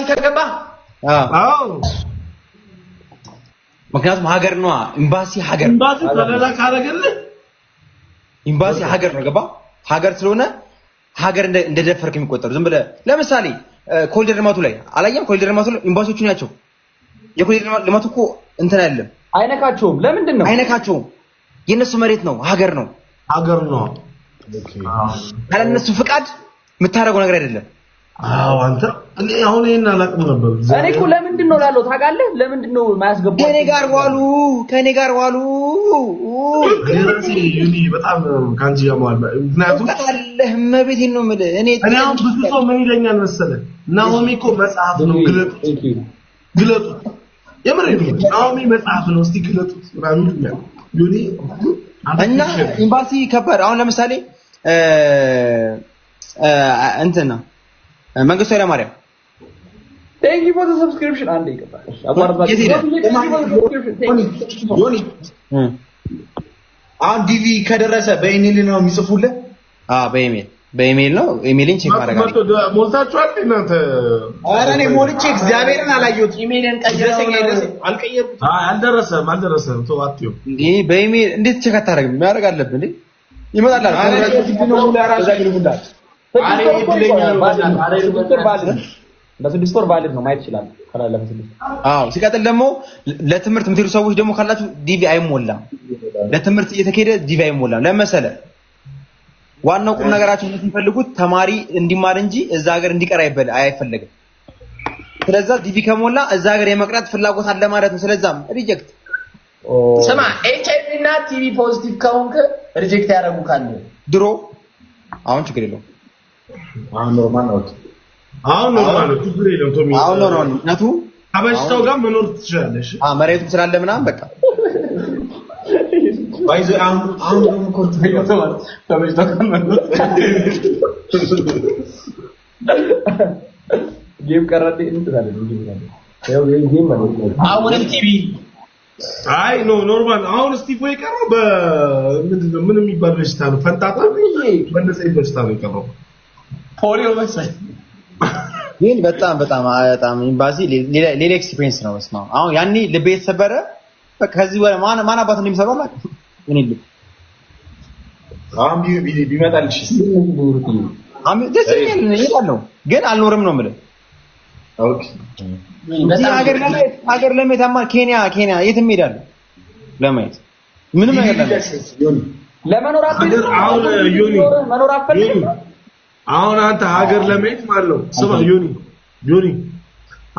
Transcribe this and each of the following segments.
ከገባ። አዎ። ምክንያቱም ሀገር ነዋ። ኤምባሲ ሀገር ኤምባሲ ከለላ ካደረገልህ። ኤምባሲ ሀገር ነው። ገባ? ሀገር ስለሆነ ሀገር እንደደፈርክ የሚቆጠሩ ዝም ብለህ ለምሳሌ ኮሪደር ልማቱ ላይ አላየም? ኮሪደር ልማቱ ላይ ኤምባሲዎቹ ናቸው። የኮሪደር ልማቱ እኮ እንትን አይደለም። አይነካቸውም። ለምንድን ነው? አይነካቸውም። የእነሱ መሬት ነው፣ ሀገር ነው። ሀገር ነው። ካለ እነሱ ፍቃድ የምታደርገው ነገር አይደለም። አዎ፣ አንተ እኔ አሁን ይሄን አላውቅም ነበር። እኔ እኮ ለምንድን ነው ላለው ታውቃለህ? ለምንድን ነው የማያስገቧቸው? ከኔ ጋር ዋሉ፣ ከኔ ጋር ዋሉ። እኔ ራሴ ዩኒ በጣም ከአንቺ ጋር መዋል፣ ምክንያቱም እውቀት አለህ። እመቤቴን ነው የምልህ። እኔ እኔ አሁን ብዙ ሰው ምን ይለኛል መሰለህ? ናሆሚ እኮ መጽሐፍ ነው፣ ግለጡት፣ ግለጡት። የምሬን ነው። ናሆሚ መጽሐፍ ነው፣ እስቲ ግለጡት ምናምን ይሉኛል። ዩኒ እና ኤምባሲ ከባድ። አሁን ለምሳሌ እንትን ነው መንግስቱ ኃይለማርያም። Thank you for the subscription። አንዴ ይገባል። የት ሄደ? ዮኒ፣ አሁን ዲቪ ከደረሰ በኢሜል ነው የሚጽፉልህ? አዎ፣ በኢሜል ነው። ኢሜልን check ማድረግ አለ። ሞልታችኋል እናንተ? ኧረ እኔ ሞልቼ እግዚአብሔርን አላየሁትም። ኢሜይልን ቀይረው ይድረሰኝ አይድረሰኝ አልቀየርኩትም። አይ አልደረሰም፣ አልደረሰም። ተው አትይው። እንዴ፣ በኢሜል እንዴት check አታደርግም? ማድረግ አለብህ እንዴ። ይመጣል አለ። ኧረ ግድ ነው ሙላ ራሱ። 6 ወር valid ነው፣ ማየት ይችላል። ካላለፈ 6። አዎ፣ ሲቀጥል ደግሞ ለትምህርት የምትሄዱ ሰዎች ደግሞ ካላችሁ ዲቪ አይሞላም። ለትምህርት እየተካሄደ ዲቪ አይሞላም። ለመሰለ ዋናው ቁም ነገራቸው የሚፈልጉት ተማሪ እንዲማር እንጂ እዛ ሀገር እንዲቀር አይፈለግም። ስለዛ ዲቪ ከሞላ እዛ ሀገር የመቅረት ፍላጎት አለ ማለት ነው። ስለዛም reject። ስማ፣ ኤች አይቪ እና ቲቢ positive ከሆንክ reject ያደረጉ ካለ ድሮ፣ አሁን ችግር የለውም። አሁን normal ነው። Okay። አሁን normal ነው፣ ችግር የለም ቶሚ። አሁን normal ነው። ምክንያቱም ከበሽታው ጋር መኖር ትችላለሽ። መሬቱም ስላለ ምናምን በቃ። ባይዘ አሁን ደግሞ እኮ ከበሽታው ጋር መኖር game ቀረ እንትን አለ game አለ። ያው game ማለት ነው። አሁንም ቲቢ አይ no፣ normal። አሁን እስቲፎ የቀረው በምንድን ነው፣ ምን የሚባል በሽታ ነው? ፈንጣጣ፣ በእንደዚህ አይነት በሽታ ነው የቀረው። ፖሊዮ መሰለኝ። ግን በጣም በጣም በጣም ኤምባሲ ሌላ experience ነው። በስመ አብ፣ አሁን ያኔ ልቤ የተሰበረ በቃ ከዚህ በኋላ ማን ማን አባት እንደሚሰራው አላውቅም። እኔ ልብ አሁን ቢመጣልሽ? ደስ ይለኛል፣ እሄዳለሁ፣ ግን አልኖርም ነው የምልህ። Okay። እዚህ ሀገር ለማየት ኬንያ ኬንያ የትም እሄዳለሁ ለማየት፣ ምንም ነገር ለማየት። ለመኖር አትፈልግም? አሁን ዮኒ መኖር አትፈልግም? ዮኒ፣ አሁን አንተ ሀገር ለማየት ማለት ነው። ስማ ዮኒ፣ ዮኒ፣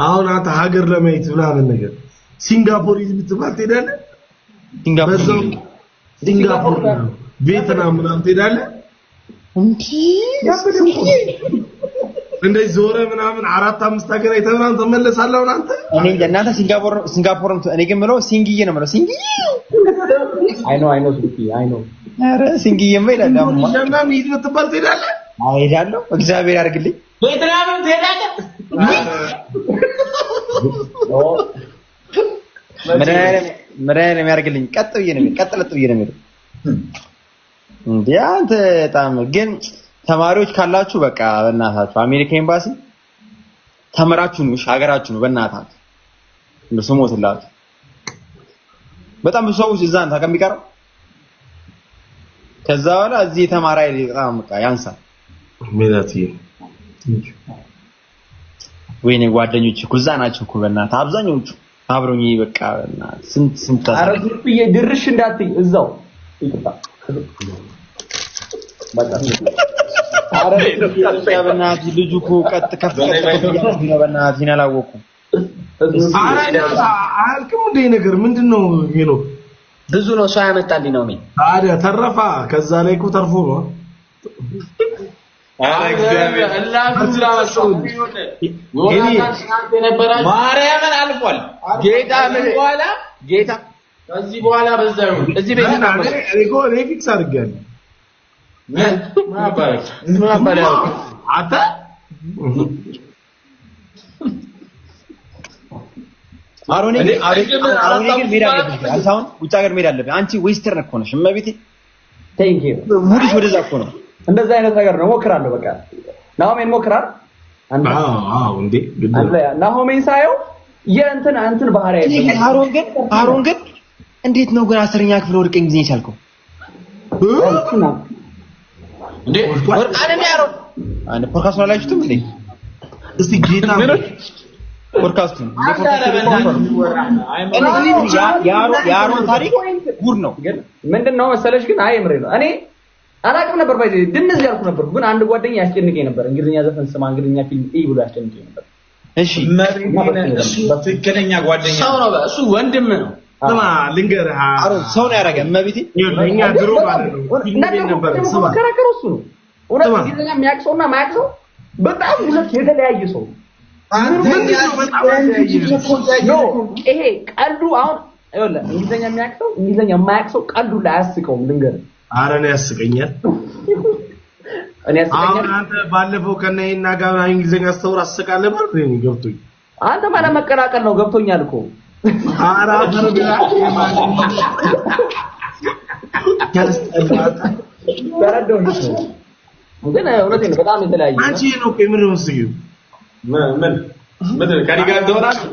አሁን አንተ ሀገር ለማየት ምናምን ነገር ሲንጋፖር ሂድ ብትባል ትሄዳለህ? ሲንጋፖር? በዛው ሲንጋፖር፣ ቪየትናም ምናምን ትሄዳለህ? እንደዚህ ዞረ ምናምን አራት አምስት ሀገር አይተህ ምናምን ትመለሳለህ። አሁን አንተ እኔ እንጃ፣ እናንተ ሲንጋፖር ሲንጋፖር፣ እኔ ግን የምለው ሲንግዬ ነው የምለው፣ ሲንግዬ። I know, I know ስልኪ፣ I know። ኧረ ሲንግዬማ ይላል አሁንማ። ኢንዶኔዥያ ምናምን ሂድ ብትባል ትሄዳለህ? እሄዳለሁ፣ እግዚአብሔር ያድርግልኝ። ቬትናምም ትሄዳለህ? መድኃኒዓለም ያድርግልኝ። ቀጥ ብዬ ነው የምሄደው፣ ቀጥ ለጥ ብዬ ነው የምሄደው። እንዴ አንተ በጣም ግን ተማሪዎች ካላችሁ በቃ በእናታችሁ አሜሪካ ኤምባሲ ተምራችሁ ነው፣ እሺ ሀገራችሁ ነው። በእናታችሁ እንደው ስሞትላችሁ በጣም ብዙ ሰዎች እዛ ነው የሚቀረው። ከዛ በኋላ እዚህ የተማረ ኃይል በጣም በቃ ያንሳል። ሜላትዬ። ወይኔ ጓደኞች እኮ እዛ ናቸው እኮ፣ በእናትህ አብዛኞቹ አብረውኝ በቃ በእናትህ ስንት ስንት ኧረ ግሩፕዬ ድርሽ እንዳትይ እዛው፣ ይቅርታ በቃ ኧረ በእናትህ ልጁ እኮ ቀጥ ከፍ ቀጥ ከፍ እያለ ነው። በእናትህ እኔ አላወኩም። አያልቅም እንደ ነገር ምንድን ነው የሚለው? ብዙ ነው ሰው ያመጣልኝ ነው። ታዲያ ተረፋ። ከዛ ላይ እኮ ተርፎ ነው። ኧረ እግዚአብሔር ማርያምን አልፏል። ጌታ ምን በኋላ ጌታ ከዚህ በኋላ በዛ ይሁን። እዚህ ቤት እኔ እኮ እኔ fix አድርጌያለሁ። ምን አባረክ? ምን አባረክ? አንተ አሮኔ አሮኔ ግን መሄድ አለብሽ። አንተ አሁን ውጭ ሀገር መሄድ አለብሽ። አንቺ western እኮ ነሽ እመቤቴ። Thank you። Mood ሽ ወደዛ እኮ ነው። እንደዛ አይነት ነገር ነው። እሞክራለሁ። በቃ ናሆሜን ሞክራል። አዎ አዎ እንዴ ግድ ነው። ናሆሜን ሳየው የእንትን እንትን ባህሪ አይደለም። አሮን ግን እንዴት ነው ግን 10ኛ ክፍል ወድቀህ እንግሊዝኛ የቻልከው? እንዴ ወርቃን እንዴ አሮን አንድ ፖድካስት ነው አላችሁትም እንዴ? እስቲ ጌታ ፖድካስቱን የአሮን ታሪክ ጉድ ነው። ግን ምንድነው መሰለሽ ግን አይ ምሬ ነው እኔ አላቅም ነበር ባይ ድንዝ ያልኩ ነበር። ግን አንድ ጓደኛ ያስጨንቀኝ ነበር። እንግሊዝኛ ዘፈን ስማ፣ እንግሊዝኛ ፊልም እይ ብሎ ያስጨንቀኝ ነበር። እሺ እሱ ትክክለኛ ጓደኛ ሰው ነው፣ እሱ ወንድም ነው። ስማ ልንገርህ፣ አሮን ሰው ነው ያደረገ እመቤቴ። እኛ ድሮ ማለት ነው ፊልም ቤት ነበር። ስማ መከራከሩ እሱ ነው። እውነት እንግሊዝኛ የሚያውቅ ሰውና የማያውቅ ሰው በጣም ሁለት የተለያየ ሰው ነው። ይሄ ቀልዱ አሁን ይኸውልህ እንግሊዝኛ የሚያውቅ ሰው እንግሊዝኛ የማያውቅ ሰው ቀልዱ ላይ አያስቀውም። ልንገርህ፣ ኧረ እኔ ያስቀኛል። እኔ ያስቀኛል። አሁን አንተ ባለፈው ከነይና ጋር እንግሊዝኛ አስተውር አስቃለህ ማለት ነው። ገብቶኝ አንተ ማለት መቀላቀል ነው። ገብቶኛል እኮ ኧረ አፈር ብላ ተረዳሁኝ። ግን እውነቴን ነው፣ በጣም የተለያየ አንቺ ነው እኮ የምር ነው ስዩ ምን ምን ከእኔ ጋር ትሆናለህ?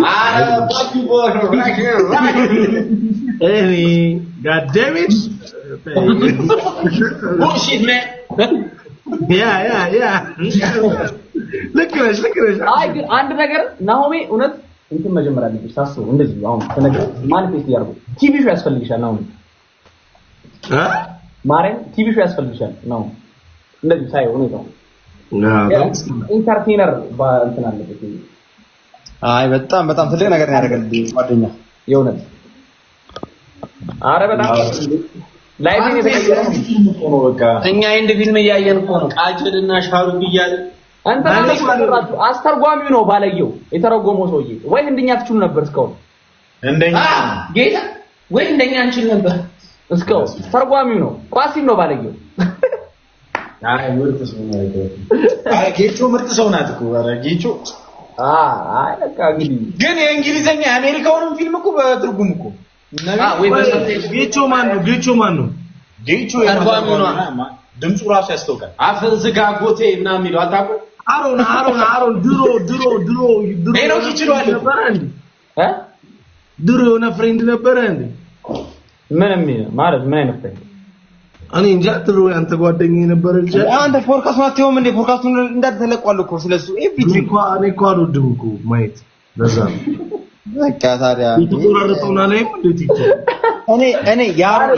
ኧረ fuck you boy right here right here እኔ God damn it bullshit man yeah yeah yeah ልክ ነሽ ልክ ነሽ። አይ ግን አንድ ነገር ናሆሜ እውነት እንትን መጀመር አለብሽ ሳስበው፣ እንደዚህ አሁን ተነገር manifest እያደረኩ TV show ያስፈልግሻል ናሆሜ። ማርያም TV show ያስፈልግሻል ናሆሜ። እንደዚህ ሳይሆን ሁኔታው entertainer እንትን አለበት። አይ በጣም በጣም ትልቅ ነገር ነው ያደረገልኝ ጓደኛ የእውነት። ኧረ በጣም life ኤን የተቀየረ ነው። በቃ እኛ ህንድ ፊልም እያየን እኮ ነው። ቃጅልና ሻሩክ እያለ እንትና አስተርጓሚው ነው ባለየው የተረጎመው ሰውዬ። ወይ ህንድኛ ትችሉ ነበር እስካሁን እንደኛ ጌታ ወይ እንደኛ እንችል ነበር እስካሁን። ተርጓሚው ነው ቋሲም ነው ባለየው። አይ ምርጥ ሰው ነው። አይ ጌቾ ምርጥ ሰው ናት እኮ። ኧረ ጌቾ አይ በቃ እንግዲህ ግን የእንግሊዘኛ የአሜሪካውንም ፊልም እኮ በትርጉም እኮ ወይ ጌቾ ማን ነው? ጌቾ ማን ነው? ጌቾ ድምፁ ራሱ ያስታውቃል። አፍን ዝጋ ጎቴ ምናምን የሚለው አታውቁም? አሮን አሮን አሮን ድሮ ድሮ ድሮ ድሮ ሄኖክ ይችላል ነበረ እንዴ? ድሮ የሆነ friend ነበረ እንዴ? ምንም ማለት ምን አይነት friend? እኔ እንጃ። ድሮ ያንተ ጓደኛ የነበረ ልጅ አንተ ፖድካስቱን አትየውም እንዴ? ፖድካስቱን እንዳትለቋል እኮ ስለሱ everything። እኔ እኮ አልወድም እኮ ማየት፣ ለዛ ነው በቃ። ታዲያ የተቆራረጠውን አላይም እንዴ ቲክቶክ? እኔ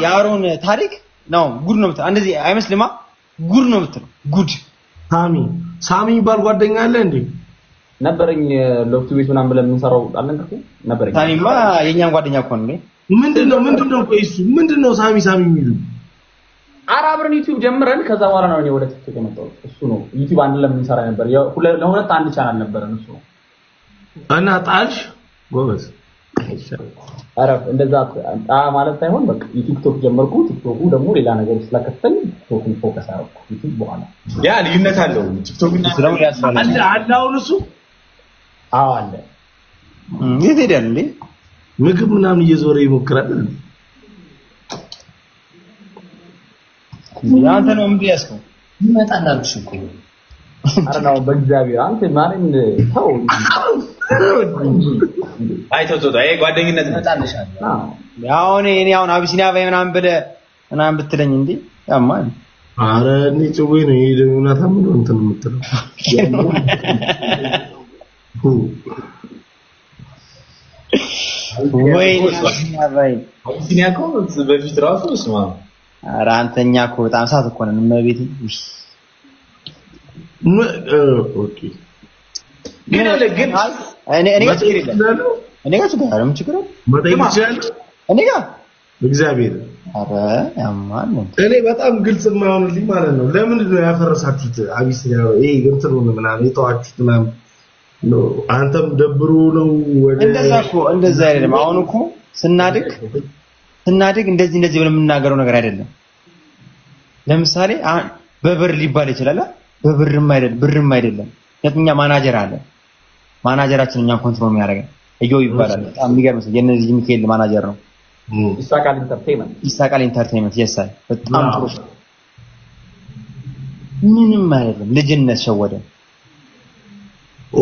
የአሮን ታሪክ ነው ጉድ ነው የምትለው። እንደዚህ አይመስልማ? ጉድ ነው የምትለው። ጉድ ሳሚ የሚባል ጓደኛ አለ እንዴ? ነበረኝ። ሎክቱ ቤት ምናምን ብለን የምንሰራው አልነገርኩህም? ነበረኝ። ሳሚማ የኛም ጓደኛ እኮ ነው እንዴ። ምንድነው ቆይ እሱ ምንድነው ሳሚ ሳሚ የሚሉ? ኧረ አብረን ዩቲዩብ ጀምረን ከዛ በኋላ ነው እኔ ወደ ቲክቶክ የመጣሁት። እሱ ነው ዩቲዩብ አንድ ለምንሰራ ነበር። ለሁለት አንድ ቻናል ነበረን። እሱ ነው እና ጣልሽ። ጎበዝ። ኧረ እንደዛ ማለት ሳይሆን በቃ ቲክቶክ ጀመርኩ። ቲክቶኩ ደግሞ ሌላ ነገር ስለከፈተኝ ቲክቶኩን focus አደረኩ። ዩቲዩብ በኋላ ያ ልዩነት አለው። ቲክቶክ እና አለ አለ አሁን እሱ አዎ አለ። የት ሄዳል እንዴ? ምግብ ምናምን እየዞረ ይሞክራል። አንተ ነው ምንድን ያዝከው? ይመጣል አልኩሽ እኮ። ኧረ ነው በእግዚአብሔር አንተ ማንም ተው። አይ ተው ተው፣ ይሄ ጓደኝነት ነው። ይመጣልሻል። አሁን እኔ አሁን አቢሲኒያ ባይ ምናምን ብለህ ምናምን ብትለኝ እንዴ ያማል። ኧረ እኔ ጭዌ ነው ይሄ ደግሞ ናታም ነው እንትን የምትለው። ወይ አቢሲኒያ ባይ አቢሲኒያ እኮ በፊት ራሱ ስማ። ኧረ አንተኛ እኮ በጣም እሳት እኮ ነን። እመቤቴ okay ግን ግን እኔ ጋር ችግር የለም። እኔ ጋር ችግር አለ። ምን ችግር አለ? መጠየቅ ይችላል። እኔ ጋር እግዚአብሔር ኧረ ያማል። እኔ በጣም ግልጽ የማይሆንልኝ ማለት ነው። ለምንድን ነው ያፈረሳችሁት? አቢሲኒያ ይሄ እንትኑን ምናምን የተዋችሁት ምናምን ነው። አንተም ደብሮ ነው ወደ እንደዛ እኮ እንደዛ አይደለም። አሁን እኮ ስናድግ እንደዚህ እንደዚህ ብለን የምናገረው ነገር አይደለም። ለምሳሌ በብር ሊባል ይችላል። በብርም አይደለም ብርም አይደለም። ምክንያቱም እኛ ማናጀር አለ። ማናጀራችን እኛን control የሚያደርገን እየው ይባላል። በጣም የሚገርም ሰው የነዚህ ሚካኤል ማናጀር ነው። ይሳቃል ኢንተርቴይንመንት ይሳቃል ኢንተርቴይንመንት የሳይ በጣም ጥሩ። ምንም አይደለም። ልጅነት ሸወደን።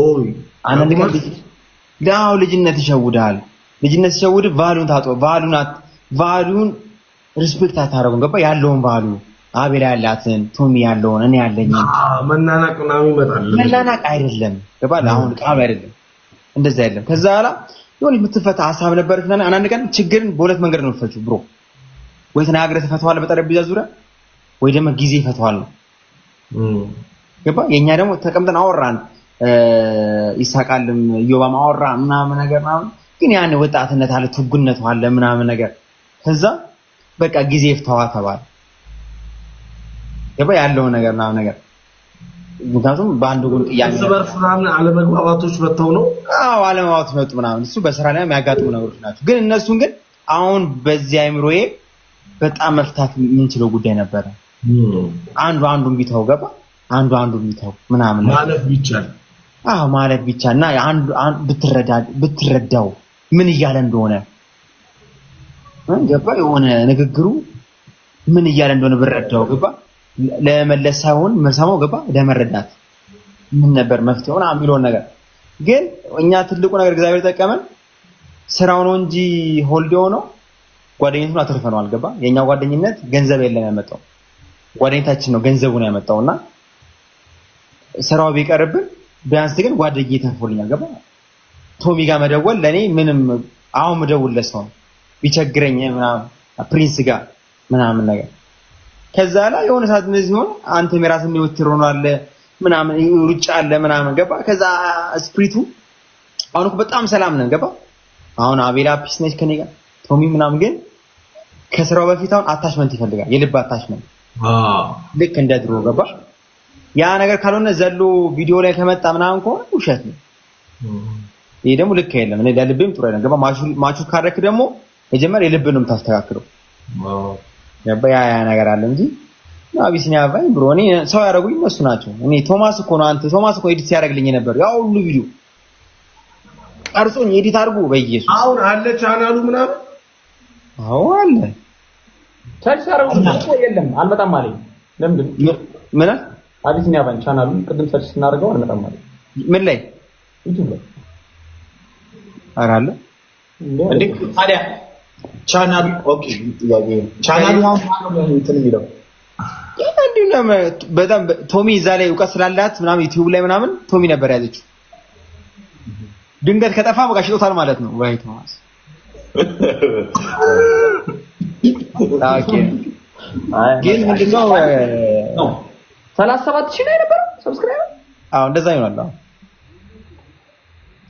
ኦይ አንዳንድ ቀን አዎ ልጅነት ይሸውዳል። ልጅነት ሲሸውድ value ን ታጦ value ን respect አታደርጉም። ገባ? ያለውን value አቤላ ያላትን ቶሚ ያለውን እኔ ያለኝን መናናቅ ምናምን ይመጣል። መናናቅ አይደለም። ገባ? አሁን ቃሉ አይደለም እንደዛ አይደለም። ከዛ በኋላ የሆነ የምትፈታ ሀሳብ ነበረች። አንዳንድ ቀን ችግርን በሁለት መንገድ ነው የምትፈቺው bro፣ ወይ ተናግረህ ትፈታዋለህ በጠረጴዛ ዙሪያ፣ ወይ ደግሞ ጊዜ ይፈታዋል ነው። ገባ? የኛ ደግሞ ተቀምጠን አወራን፣ ይሳቃልም ኢዮባም አወራ ምናምን ነገር ምናምን፣ ግን ያን ወጣትነት አለ ትጉነቱ አለ ምናምን ነገር። ከዛ በቃ ጊዜ ይፍታዋ ተባለ። ገባ? ያለውን ነገር ምናምን ነገር ምክንያቱም በአንድ ጎን ጥያቄ እርስ በርስ ምናምን አለመግባባቶች መጥተው ነው። አዎ አለመግባባቶች መጡ ምናምን፣ እሱ በስራ ላይ የሚያጋጥሙ ነገሮች ናቸው። ግን እነሱን ግን አሁን በዚህ አይምሮዬ በጣም መፍታት የምንችለው ጉዳይ ነበረ። አንዱ አንዱን ቢተው ገባ፣ አንዱ አንዱን ቢተው ምናምን ማለት ቢቻል፣ አዎ ማለት ቢቻል እና አንዱ ብትረዳው ምን እያለ እንደሆነ ገባ፣ የሆነ ንግግሩ ምን እያለ እንደሆነ ብረዳው ገባ፣ ለመለስ ሳይሆን መሰማው ገባ፣ ለመረዳት ምን ነበር መፍትሄው ምናምን የሚለውን ነገር። ግን እኛ ትልቁ ነገር እግዚአብሔር ጠቀመን ስራው ነው እንጂ hold የሆነው ጓደኝነቱን አትርፈነዋል። ገባ? የኛ ጓደኝነት ገንዘብ የለም ያመጣው ጓደኝታችን ነው ገንዘቡን ያመጣውና ስራው ቢቀርብን ቢያንስ ግን ጓደኛዬ ተርፎልኛል። ገባ? ቶሚ ጋር መደወል ለኔ ምንም አሁን መደወል ሰው ቢቸግረኝ ምናምን ፕሪንስ ጋር ምናምን ነገር ከዛ ላይ የሆነ ሰዓት እንደዚህ ሆነ፣ አንተም የራስህ ህይወት ሆኗል ምናምን ሩጫ አለ ምናምን ገባ። ከዛ spirit ኡ አሁን እኮ በጣም ሰላም ነን። ገባ? አሁን አቤላ peace ነች ከኔ ጋር ቶሚ ምናምን፣ ግን ከስራው በፊት አሁን attachment ይፈልጋል፣ የልብ attachment ልክ እንደ ድሮ ገባ። ያ ነገር ካልሆነ ዘሎ ቪዲዮ ላይ ከመጣ ምናምን ከሆነ ውሸት ነው። ይሄ ደግሞ ልክ አይደለም። እኔ ለልቤም ጥሩ አይደለም። ገባ? ማቹ ካረክ ደግሞ መጀመሪያ የልብን ነው የምታስተካክለው። ገባ? ያ ያ ነገር አለ እንጂ አቢሲኒያ ቫይን bro እኔ ሰው ያደረጉኝ እነሱ ናቸው። እኔ ቶማስ እኮ ነው አንተ ቶማስ እኮ edit ሲያደርግልኝ ነበር ያው ሁሉ ቪዲዮ ቀርጾኝ edit አድርጎ በኢየሱስ። አሁን አለ ቻናሉ ምናምን? አዎ አለ። search ሳደርገው እኮ የለም አልመጣም አለኝ። ለምንድን ምን አቢሲኒያ ቫይን ቻናሉን ቅድም search ስናደርገው አልመጣም አለኝ። ምን ላይ? ዩቲዩብ ላይ። ኧረ አለ እንዴ ታዲያ ቻናሉ okay ቻናሉ አሁን ነው እንትን የሚለው በጣም ቶሚ እዛ ላይ እውቀት ስላላት ምናምን ዩቲዩብ ላይ ምናምን ቶሚ ነበር ያዘችው። ድንገት ከጠፋ በቃ ሽጦታል ማለት ነው። ወይ ቶማስ okay። ግን ምንድነው 37,000 ላይ ነበር subscribe። አዎ እንደዛ ይሆናል።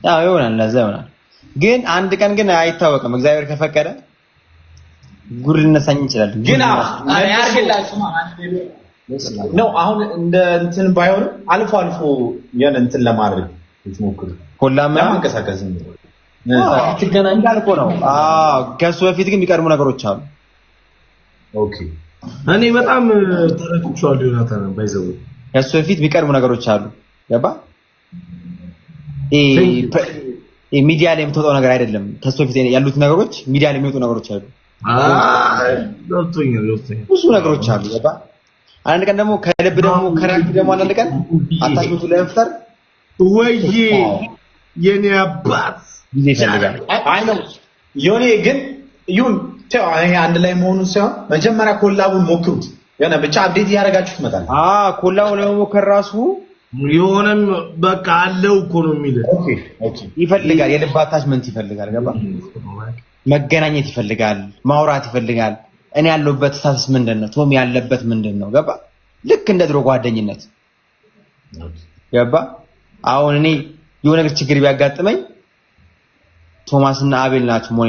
አዎ ይሆናል፣ እንደዛ ይሆናል። ግን አንድ ቀን ግን አይታወቅም። እግዚአብሔር ከፈቀደ ጉድ ልነሳኝ እንችላለን። ግን ነው አሁን እንደ እንትን ባይሆንም አልፎ አልፎ የሆነ እንትን ለማድረግ ትሞክሩ ሁላም ለማንቀሳቀስ ትገናኝ እንዳልኩ ነው። አዎ ከሱ በፊት ግን የሚቀድሙ ነገሮች አሉ። okay እኔ በጣም ተረድቼዋለሁ ዮናታን ባይዘው ከሱ በፊት የሚቀድሙ ነገሮች አሉ። ገባ? ይሄ ሚዲያ ላይ የምትወጣው ነገር አይደለም። ከሱ በፊት ያሉት ነገሮች ሚዲያ ላይ የሚወጡ ነገሮች አሉ። ገብቶኛል። ብዙ ነገሮች አሉ። ገባ? አንድ ቀን ደግሞ ከልብ ደግሞ ከራክ ደግሞ አንድ ቀን attachment ኡ ለመፍጠር ወይ የኔ አባት ጊዜ ይፈልጋል። አይ ነው ዮኔ ግን ይሁን ተው፣ ይሄ አንድ ላይ መሆኑን ሳይሆን መጀመሪያ collab ኡን ሞክሩት። የሆነ ብቻ update እያደረጋችሁ ትመጣላችሁ። አዎ collab ኡ ለመሞከር ራሱ የሆነም በቃ አለው እኮ ነው የሚልህ። okay okay ይፈልጋል፣ የልብ attachment ይፈልጋል። ገባ? መገናኘት ይፈልጋል፣ ማውራት ይፈልጋል። እኔ ያለሁበት status ምንድን ነው? ቶሚ ያለበት ምንድን ነው? ገባ? ልክ እንደ ድሮ ጓደኝነት ገባ? አሁን እኔ የሆነ ነገር ችግር ቢያጋጥመኝ ቶማስና አቤል ናቸው መሆን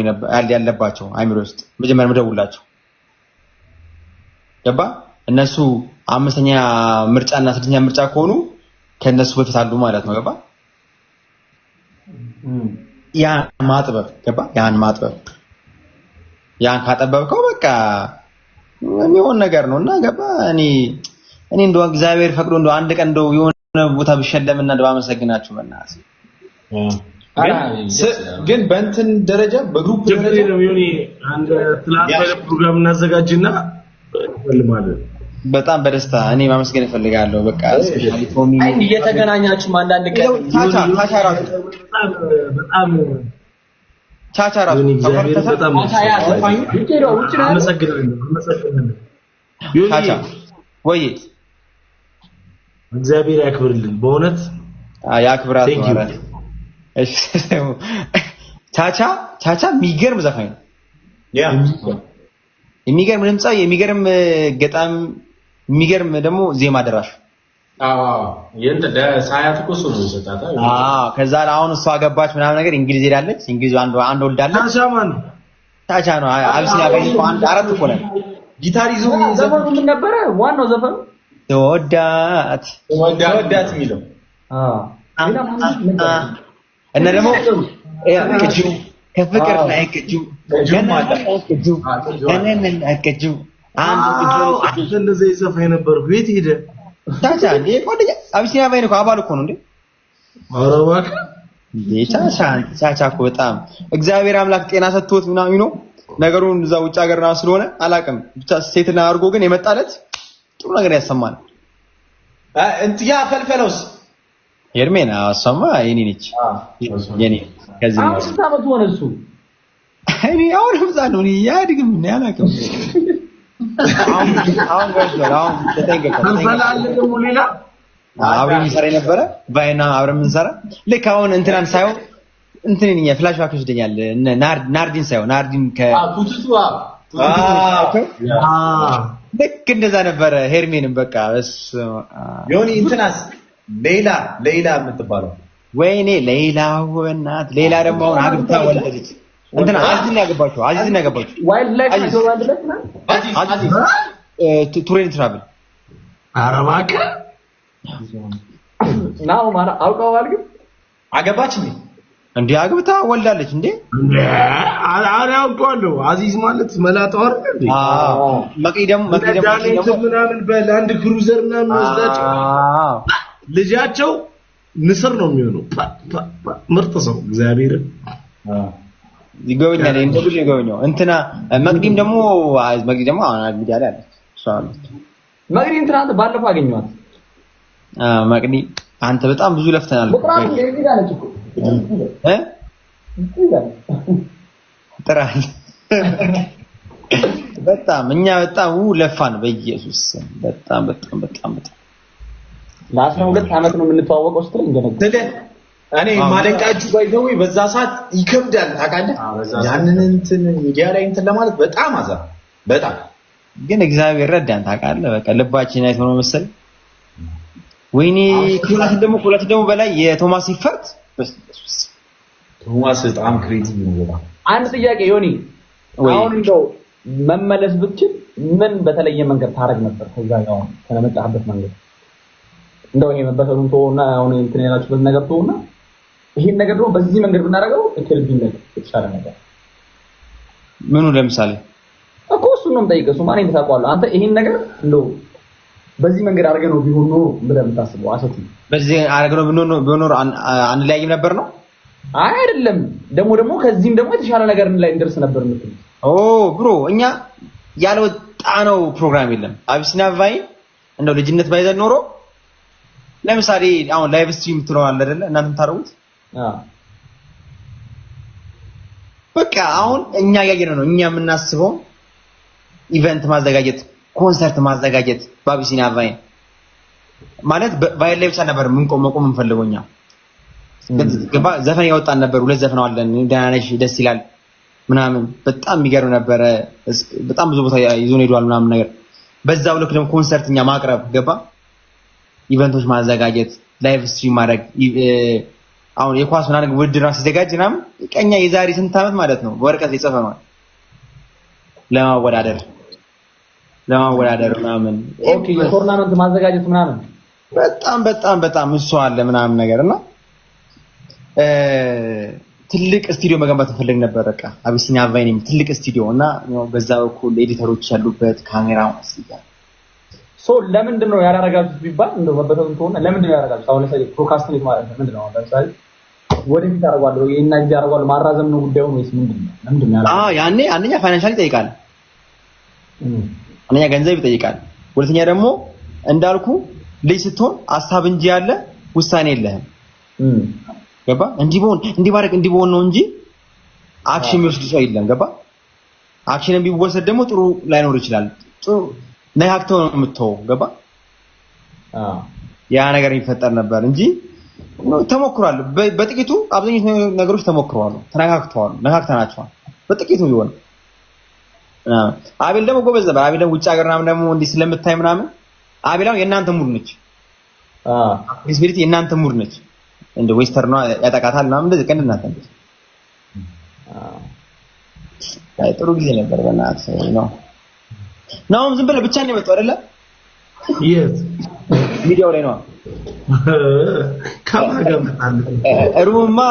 ያለባቸው አይምሮ ውስጥ መጀመሪያ መደውላቸው። ገባ? እነሱ አምስተኛ ምርጫና ስድስተኛ ምርጫ ከሆኑ ከነሱ በፊት አሉ ማለት ነው። ገባ? ያን ማጥበብ ገባ? ያን ማጥበብ ያን ካጠበብከው በቃ የሚሆን ነገር ነውና ገባ? እኔ እንደው እግዚአብሔር ፈቅዶ እንደው አንድ ቀን እንደው የሆነ ቦታ ብሸለምና እንደው ባመሰግናችሁ በእናትህ። ግን በእንትን ደረጃ በ group ደረጃ ነው ዮኒ፣ አንድ ትላንት ፕሮግራም እናዘጋጅና እንፈልማለን። በጣም በደስታ እኔ ማመስገን እፈልጋለሁ። በቃ specially ቶሚ እየተገናኛችሁ አንዳንድ ቀን ቻቻ ቻቻ ራሱ በጣም ቻቻ ራሱ በጣም አመሰግናለሁ። ቻቻ ወይ እግዚአብሔር ያክብርልን በእውነት ያክብራት። እሺ ቻቻ ቻቻ የሚገርም ዘፋኝ ነው። የሚገርም ድምፃዊ፣ የሚገርም ገጣም፣ የሚገርም ደግሞ ዜማ ደራሽ። አዎ የእንትን ለሳያት እኮ እሱ ነው የሰጣት። አዎ ከዛ አሁን እሷ ገባች ምናምን ነገር እንግሊዝ ሄዳለች። እንግሊዝ አንድ ወልዳለች። ቻቻ ማን ቻቻ ነው። አብሲና ጋር አንድ አራት እኮ ነን። ጊታር ይዞ ዘፈኑ ምን ነበረ ዋናው ዘፈኑ? ተወዳት ተወዳት የሚለው አዎ እና ደግሞ ቅጂው ከፍቅር ላይ ቅጂው ቅጂው ቅጂው አንድ ቅጂው እንደዚህ ይዘፋ ነበር። ቤት ሄደ ቻቻ እንዴ ጓደኛ አብሲና ቫይን እኮ አባል እኮ ነው እንዴ። ኧረ እባክህ እንዴ ቻቻ ቻቻ እኮ በጣም እግዚአብሔር አምላክ ጤና ሰጥቶት ምናምን ነው ነገሩን እዛ ውጭ ሀገር ነው ስለሆነ አላውቅም። ብቻ ሴትና አድርጎ ግን የመጣለት ጥሩ ነገር ያሰማል። እንት ያ ፈልፈለውስ ሄርሜና እሷማ የኔ ነች የኔ ከዚህ አሁን ስንት ዓመቱ ሆነ እሱ? እኔ አሁን ህፃን ነው። እኔ አያድግም። እኔ አላውቅም። አሁን ገብቷል። አሁን ተጠንቀቅ። ፈልፈል አለ ደግሞ ሌላ አብረን የምንሰራ የነበረ ቫይና አብረን የምንሰራ ልክ አሁን እንትናን ሳይሆን እንትን እኛ flashback ይወስደኛል። ናርዲን ሳይሆን ናርዲን ቱቱቱ ልክ እንደዛ ነበረ። ሄርሜንም በቃ በስመ አብ ዮኒ እንትናስ ሌላ ሌላ የምትባለው ወይኔ ሌላ በእናት ሌላ ደግሞ አሁን አግብታ ወለደች። እንትና አዚዝን ያገባችው አዚዝን ያገባችው ዋይልድ ላይፍ ነው። ዋይልድ ላይፍ ነው። አዚዝ ቱሬን ትራቭል። ኧረ እባክህ ናው ማለት አውቀዋል። ግን አገባች እንዴ? እንዴ አግብታ ወልዳለች እንዴ? አረ አውቀዋለሁ። አዚዝ ማለት መላጣው አይደል እንዴ? አዎ። መቅዲ ደግሞ መቅዲ ደግሞ ምናምን በላንድ ክሩዘር ምናምን ወስዳቸው ልጃቸው ንስር ነው የሚሆነው። ምርጥ ሰው እግዚአብሔርን ይጎበኛል። እንደ ጉድ ይጎበኛው። እንትና መቅዲም ደግሞ መቅዲ ደግሞ አሁን ሚዲያ ላይ አለች። እሷ አለች። መቅዲ እንትና ባለፈው አገኘኋት። መቅዲ አንተ በጣም ብዙ ለፍተናል። ጥራል በጣም እኛ በጣም ለፋን በኢየሱስ በጣም በጣም በጣም በጣም ለ12 ዓመት ነው የምንተዋወቀው ስትለኝ እንደነገ እኔ ማደንቃችሁ ባይዘው በዛ ሰዓት ይከብዳል ታውቃለህ። ያንን እንትን ሚዲያ ላይ እንትን ለማለት በጣም አዛ በጣም ግን እግዚአብሔር ረዳን ታውቃለህ። በቃ ልባችን አይቶ ነው መሰለኝ። ወይኔ ኩላት ደግሞ በላይ የቶማስ ይፈርት ቶማስ በጣም creative ነው። በጣም አንድ ጥያቄ ዮኒ፣ አሁን እንደው መመለስ ብትችል ምን በተለየ መንገድ ታረግ ነበር? ከዛ ጋር ከመጣህበት መንገድ እንደው ይሄ መበተኑን ተወውና አሁን እንትን ያላችሁበት ነገር ተወውና ይሄን ነገር ደግሞ በዚህ መንገድ ብናደርገው እክል ቢነት የተሻለ ነገር ምኑ ለምሳሌ እኮ እሱን ነው የምጠይቀህ። እሱማ እኔን ታውቀዋለህ አንተ። ይሄን ነገር እንደው በዚህ መንገድ አድርገህ ነው ቢሆን ኖሮ ብለህ የምታስበው አሰቱ በዚህ አድርገህ ነው ቢሆን ኖሮ አንለያይም ነበር ነው? አይ አይደለም፣ ደግሞ ደግሞ ከዚህም ደግሞ የተሻለ ነገር ላይ እንደርስ ነበር የምትለው። ኦ bro እኛ ያልወጣ ነው ፕሮግራም የለም። አቢሲኒያ ቫይን እንደው ልጅነት ባይዘን ኖሮ ለምሳሌ አሁን live stream ትለዋል አይደለ? እናንተ የምታደርጉት በቃ አሁን እኛ እያየነው ነው። እኛ የምናስበው event ማዘጋጀት፣ ኮንሰርት ማዘጋጀት በአቢሲኒያ ቫይን ማለት ቫይን ላይ ብቻ ነበር መቆም የምንፈልገው እኛ። ዘፈን ያወጣን ነበር፣ ሁለት ዘፈን አለን። ደህና ነሽ ደስ ይላል ምናምን በጣም የሚገርም ነበረ። በጣም ብዙ ቦታ ይዞን ሄዷል ምናምን ነገር። በዛው ልክ ደግሞ ኮንሰርት እኛ ማቅረብ ገባ፣ event ኦች ማዘጋጀት፣ live stream ማድረግ። አሁን የኳስ ምናምን ውድድር ሲዘጋጅ ምናምን ቀኛ የዛሬ ስንት ዓመት ማለት ነው ወረቀት ላይ ጽፈነዋል ለማወዳደር ምናምን። okay የ tournament ማዘጋጀት ምናምን በጣም በጣም በጣም እሱ አለ ምናምን ነገር እና ትልቅ ስቱዲዮ መገንባት እንፈልግ ነበር። በቃ አቢሲኒያ ቫይን ትልቅ ስቱዲዮ እና በዛ በኩል editor ኦች ያሉበት ካሜራ ማስያዝ። so ለምንድን ነው ያላረጋችሁት ቢባል እንደው መበተኑን ተሆነ ለምንድን ነው ያላረጋችሁት? አሁን ለምሳሌ procrastinate ማለት ነው ምንድን ነው? አሁን ለምሳሌ ወደፊት አደርገዋለሁ ይሄን ጊዜ አደርገዋለሁ ማራዘም ነው ጉዳዩ ወይስ ምንድን ነው? ለምንድን ነው ያላረጋችሁት? ያኔ አንደኛ financial ይጠይቃል፣ አንደኛ ገንዘብ ይጠይቃል። ሁለተኛ ደግሞ እንዳልኩ ልጅ ስትሆን ሀሳብ እንጂ ያለ ውሳኔ የለህም። ገባ? እንዲህ በሆን እንዲህ ባደርግ እንዲህ በሆን ነው እንጂ action የሚወስድ ሰው የለም። ገባ? action ቢወሰድ ደግሞ ጥሩ ላይኖር ይችላል። ጥሩ ነካክተው ነው የምትተወው። ገባ? ያ ነገር የሚፈጠር ነበር እንጂ ተሞክሯል። በጥቂቱ አብዛኞቹ ነገሮች ተሞክረዋል፣ ተነካክተዋል፣ ነካክተናቸዋል በጥቂቱ ቢሆን። አቤል ደግሞ ጎበዝ ነበር። አቤል ደግሞ ውጭ ሀገር ምናምን ደግሞ እንዲህ ስለምታይ ምናምን አቤል አሁን የእናንተ mood ነች። Spirit የእናንተ mood ነች። እንደ western ኗ ያጠቃታል ምናምን እንደዚህ ቀን እናንተ ነች። አይ ጥሩ ጊዜ ነበር። በእናትህ ነው ናውም ዝም ብለህ ብቻ ነው የመጣው አይደለ? የት ሚዲያው ላይ ነው ከማን ጋር መጣለህ? room ማ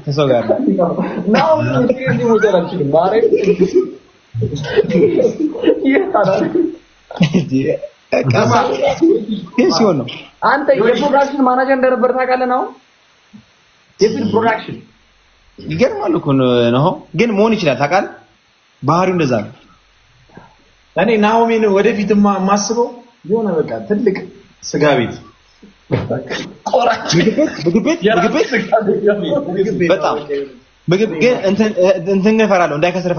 ከሰው ጋር ነው። ናው እንዲህ መውሰድ አልችልም። ማርያም ግን ሲሆን ነው። አንተ የ production manager እንደነበር ታውቃለህ? ነው የፊልም production ይገርማል እኮ ነው። ግን መሆን ይችላል ታውቃለህ። ባህሪው እንደዛ ነው። እኔ ናኦሚን ወደፊት የማስበው የሆነ በቃ ትልቅ ስጋ ቤት ቆራጭ ምግብ ቤት በጣም ምግብ ግን እንትን ግን እፈራለሁ፣ እንዳይከስር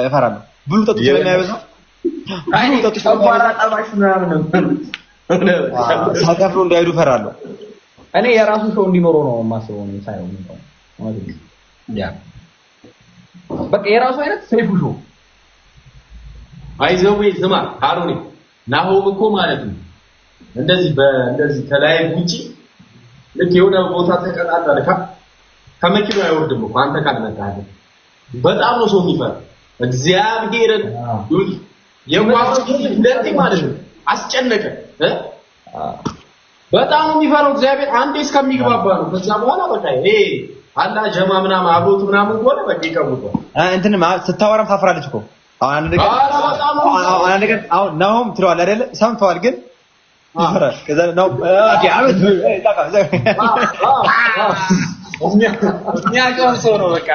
እፈራለሁ። ብሉ ጠጡ ስለሚያበዛ ብሉ ጠጡ ሳይከፍሉ እንዳይሄዱ እፈራለሁ። እኔ የራሱ ሰው እንዲኖረው ነው የማስበው ነው ሳይሆን ያ በቃ የራሱ አይነት ሰይፉ show አይዘው ስማ አሮኒ ናሆም እኮ ማለት ነው እንደዚህ በእንደዚህ ከላይ ውጪ ልክ የሆነ ቦታ ተቀጣጣለ ከመኪናው አይወርድም እኮ አንተ ካልመጣህ በጣም ነው ሰው የሚፈራ። እግዚአብሔርን ይሁን የዋው እንደዚህ ማለት ነው አስጨነቀ። በጣም ነው የሚፈራው እግዚአብሔር አንዴ እስከሚግባባ ነው። ከዛ በኋላ በቃ ይሄ አላ ጀማ ምናምን አብሮት ምናምን ከሆነ በቃ ይቀውጣል። እንትን ስታወራም ታፍራለች እኮ አሁን አንድ ነገር አሁን ነገር አሁን ናሆም ትለዋለህ አይደለ? ሰምተዋል ግን ይፈራል። ከዛ ነው okay አመት የሚያውቀው ሰው ነው በቃ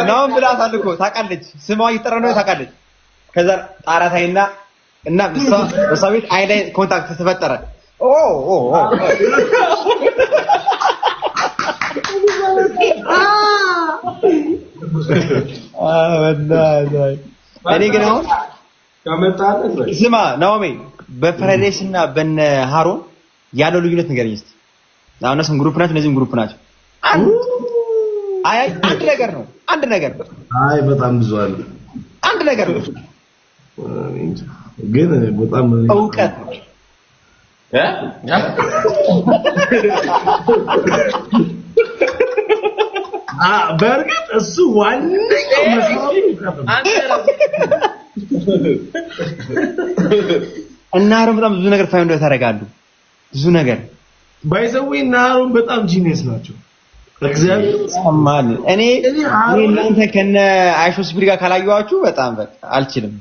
ናሆም ብላታል እኮ ታውቃለች። ስሟ እየጠራ ነው ታውቃለች። ከዛ ጣራ ታይና እና እሷ ቤት አይን ላይ contact ተፈጠረ። ኦ ኦ ኦ እኔ ግን አሁን ስማ ናኦሚ በፍራይዴስ እና በነ ሃሮን ያለው ልዩነት ንገረኝ እስኪ። አሁን እነሱም group ናቸው፣ እነዚህም group ናቸው። አይ አንድ ነገር ነው፣ አንድ ነገር ነው። አይ በጣም ብዙ አለ። አንድ ነገር ነው ግን በጣም እውቀት ነው። በእርግጥ እሱ ዋነኛው መሰረቱ እውቀት ነው። እና አሮን በጣም ብዙ ነገር find ያደርጋሉ። ብዙ ነገር by the way እና አሮን በጣም genius ናቸው። እግዚአብሔር ማን እኔ እናንተ ከነ አይሾ ስፒድ ጋር ካላየኋችሁ በጣም በቃ አልችልም።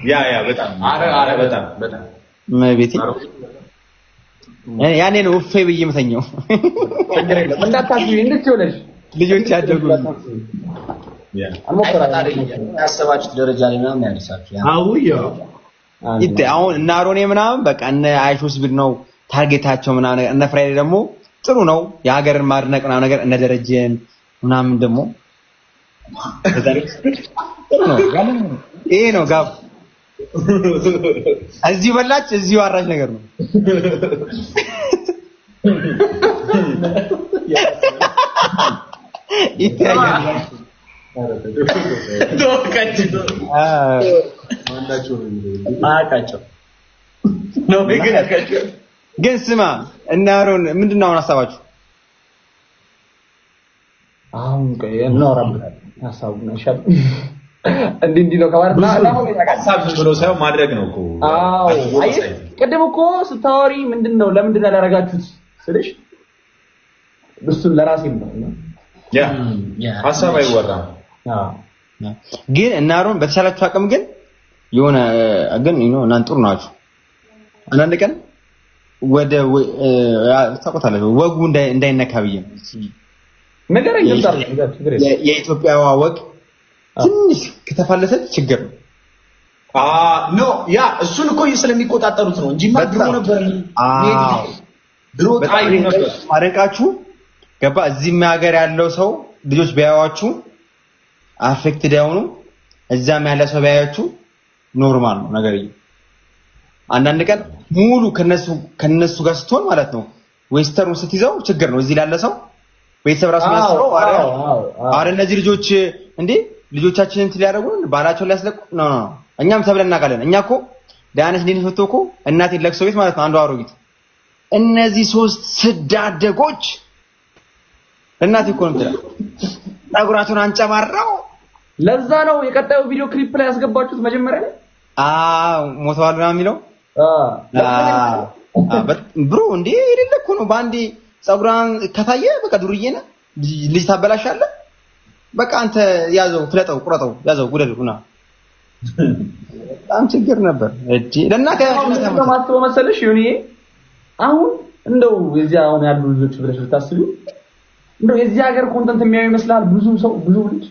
yeah yeah በጣም አረ አረ በጣም በጣም መቤቴ ያኔ ነው እፌ ብዬ የምተኛው። ችግር የለም እንዳታስቢ፣ እንድትሆነሽ ልጆች ያደጉ ያሰባችሁት ደረጃ ላይ ምናምን ያደርሳችሁ። አውያ ይቴ አሁን እና አሮኔ ምናምን በቃ እነ አይሾ ስፒድ ነው target ኣቸው ምናምን፣ እነ ፍራይዴ ደግሞ ጥሩ ነው የሀገርን ማድነቅ ምናምን ነገር፣ እነ ደረጀን ምናምን ደግሞ ጥሩ ነው። ይሄ ነው ጋብ እዚሁ በላች እዚሁ አራሽ ነገር ነው። ይታያል። ግን ስማ እና አሮን ምንድን ነው አሁን ሀሳባችሁ? አሁን ቆይ እናወራበታለን። ሀሳቡን አይሻልም? እንዲህ እንዲህ ነው ከባድ ሀሳብ ዝም ብሎ ሳይሆን ማድረግ ነው እኮ። አዎ አየህ፣ ቅድም እኮ ስታወሪ ምንድን ነው ለምንድን ነው ያላደረጋችሁት ስልሽ እሱን ለራሴም ነው ያ ሀሳብ አይወራም። ግን እና አሮን በተሻላችሁ አቅም ግን የሆነ ግን you know እናንተ ጥሩ ናችሁ። አንዳንድ ቀን ወደ ታውቁታላችሁ ወጉ እንዳይነካ ብዬ ነው ንገረኝ። የኢትዮጵያዋ ወግ ትንሽ ከተፋለሰች ችግር ነው። No yeah እሱን እኮ ስለሚቆጣጠሩት ነው እንጂማ ድሮ ነበር። አዎ ድሮ ጣይ ነበር። አደንቃችሁ ገባ። እዚህም ሀገር ያለው ሰው ልጆች ቢያዩዋችሁ affected አይሆኑ፣ እዛም ያለ ሰው ቢያያችሁ normal ነው ነገር። አንዳንድ ቀን ሙሉ ከነሱ ጋር ስትሆን ማለት ነው western ኡ ስትይዘው ችግር ነው። እዚህ ላለ ሰው ቤተሰብ ራሱ የሚያስበው አረ እነዚህ ልጆች እንዴ ልጆቻችንን እንትን ሊያደርጉ ባላቸውን ሊያስለቁ no no። እኛም ተብለን እናውቃለን። እኛ እኮ ዳንስ እንዴት ፈቶ እኮ እናቴን ለቅሶ ቤት ማለት ነው አንዱ አሮጊት እነዚህ ሶስት ስዳደጎች እናቴ እኮ ነው የምትለው ፀጉራቸውን አንጨባረው። ለዛ ነው የቀጣዩ ቪዲዮ ክሊፕ ላይ ያስገባችሁት መጀመሪያ ላይ አዎ ሞተዋል ምናምን የሚለው bro እንዴ የሌለ እኮ ነው። በአንዴ ፀጉሯን ከታየ በቃ ዱርዬ ነህ፣ ልጅ ታበላሻለህ። በቃ አንተ ያዘው፣ ፍለጠው፣ ቁረጠው፣ ያዘው፣ ጉደል ሁና በጣም ችግር ነበር። እጂ ለእናትህ ማስበው መሰለሽ ዮኒዬ፣ አሁን እንደው የዚህ አሁን ያሉ ልጆች ብለሽ ብታስቢው እንደው የዚህ ሀገር content የሚያዩ ይመስላል ብዙ ሰው፣ ብዙ ልጅ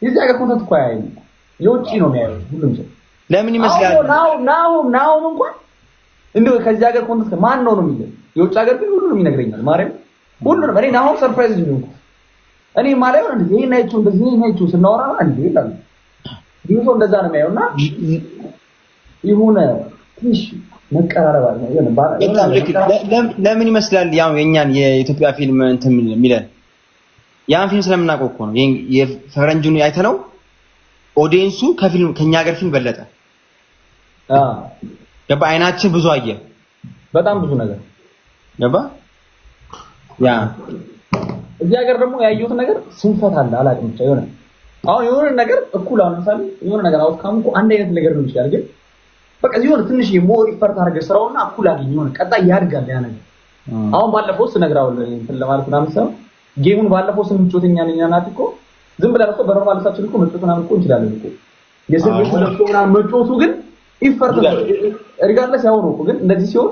የዚህ ሀገር content እኮ አያይም፣ የውጪ ነው የሚያየው ሁሉም ሰው። ለምን ይመስላል? ናው እንኳን እንደው ከዚህ ሀገር content ማን ነው ነው የሚለው የውጭ ሀገር ግን ሁሉንም ይነግረኛል። ማርያም ሁሉንም እኔ ናው surprise ነው እኔ ማለት ነው እንደዚህ ይሄን አይቼው እንደዚህ ይሄን አይቼው ስናወራ እንዴ ይላል። ብዙ ሰው እንደዛ ነው የሚያየውና የሆነ ትንሽ መቀራረብ አለ። የሆነ ለምን ይመስላል? ያው የኛን የኢትዮጵያ ፊልም እንትን የሚለን ያን ፊልም ስለምናውቀው እኮ ነው። የፈረንጁን አይተነው audience ኡ ከፊልም ከኛ ሀገር ፊልም በለጠ። ገባ? አይናችን ብዙ አየ፣ በጣም ብዙ ነገር ገባ። ያ እዚህ ሀገር ደግሞ ያየሁት ነገር ስንፈት አለ። አላውቅም ብቻ የሆነ አሁን የሆነ ነገር እኩል አሁን ለምሳሌ የሆነ ነገር outcome እኮ አንድ አይነት ነገር ነው ይችላል፣ ግን በቃ የሆነ ትንሽ more effort አድርገህ ስራውና እኩል አግኝ የሆነ ቀጣይ ያድጋል ያ ነገር። አሁን ባለፈው ስነግራው እንትን ለማለት ምናምን ሰው game ኡን ባለፈው ስንጫወት እኛ ነኝ ናት እኮ ዝም ብለህ እኮ በ normal ሳችን እኮ መጫወት ምናምን እኮ እንችላለን እኮ የስልክ ለብሶ ምናምን መጫወቱ ግን effort ነው regardless ያው ነው እኮ። ግን እንደዚህ ሲሆን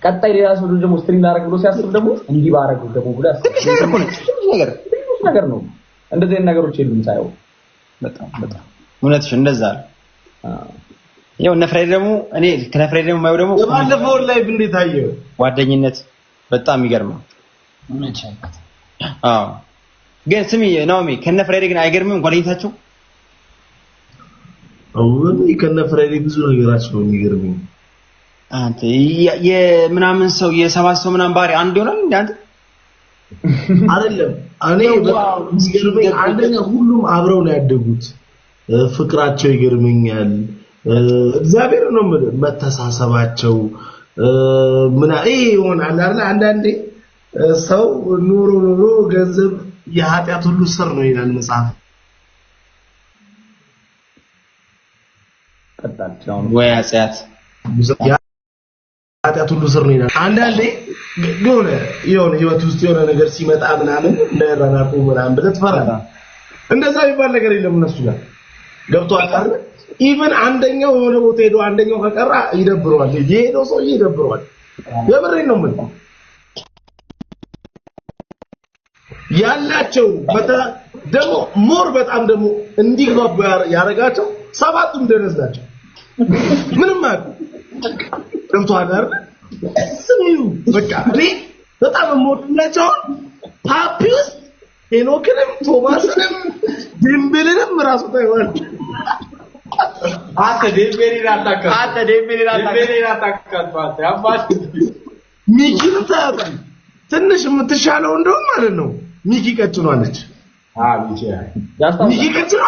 ቀጣይ ሌላ ሰው ደግሞ stream ላደርግ ብሎ ሲያስብ ደግሞ እንዲህ ባደርግ ደግሞ ብሎ ያስብ። ትንሽ ነገር እኮ ነው፣ ትንሽ ነገር ትንሽ ነገር ነው። እንደዚህ አይነት ነገሮች የሉም ሳይሆን በጣም በጣም እውነትሽ እንደዛ ነው። ያው እነ ፍሬድ ደግሞ እኔ ከነፍሬድ ደግሞ የማየው ደግሞ የባለፈው live እንዴት አየኸው? ጓደኝነት በጣም ይገርማል። አዎ ግን ስሚ ናኦሚ ከነፍሬድ ግን አይገርምም ጓደኝነታቸው? አሁን ከነፍሬድ ብዙ ነገራቸው ነው የሚገርመኝ። አንተ የምናምን ሰው የሰባት ሰው ምናምን ባህሪ አንድ ይሆናል እንዴ አንተ? አይደለም እኔ የሚገርመኝ አንደኛ ሁሉም አብረው ነው ያደጉት። ፍቅራቸው ይገርመኛል። እግዚአብሔር ነው መተሳሰባቸው ምና ይሄ ይሆናል አይደል? አንዳንዴ ሰው ኑሮ ኑሮ ገንዘብ የኃጢአት ሁሉ ስር ነው ይላል መጽሐፍ። ወይ ኃጢአት የኃጢአት ሁሉ ስር ነው ይላል። አንዳንዴ የሆነ የሆነ ህይወት ውስጥ የሆነ ነገር ሲመጣ ምናምን እንዳይራራቁ ምናምን ብለህ ትፈራለህ። እንደዛ የሚባል ነገር የለም እነሱ ጋር ገብቶሃል አይደል? even አንደኛው የሆነ ቦታ ሄዶ አንደኛው ከቀራ ይደብረዋል። የሄደው ሰውዬ ይደብረዋል። የምሬን ነው የምልህ። ያላቸው ደግሞ more በጣም ደግሞ እንዲግባቡ ያደረጋቸው ሰባቱም ደነዝ ናቸው። ምንም አያውቁም። ገብቶሃል አይደል? ስሚው በቃ እኔ በጣም የምወድላቸው ፓፒ ውስጥ ሄኖክንም ቶማስንም ድንብልንም ራሱ ታይዋል። አንተ ዴምቤሌን አታካት፣ አንተ ዴምቤሌን አታካት። አንተ አባት ሚኪንም ታያታለህ። ትንሽ የምትሻለው እንደውም ማለት ነው ሚኪ ቀጭኗለች። አዎ ሚኪ ሚኪ ቀጭኗ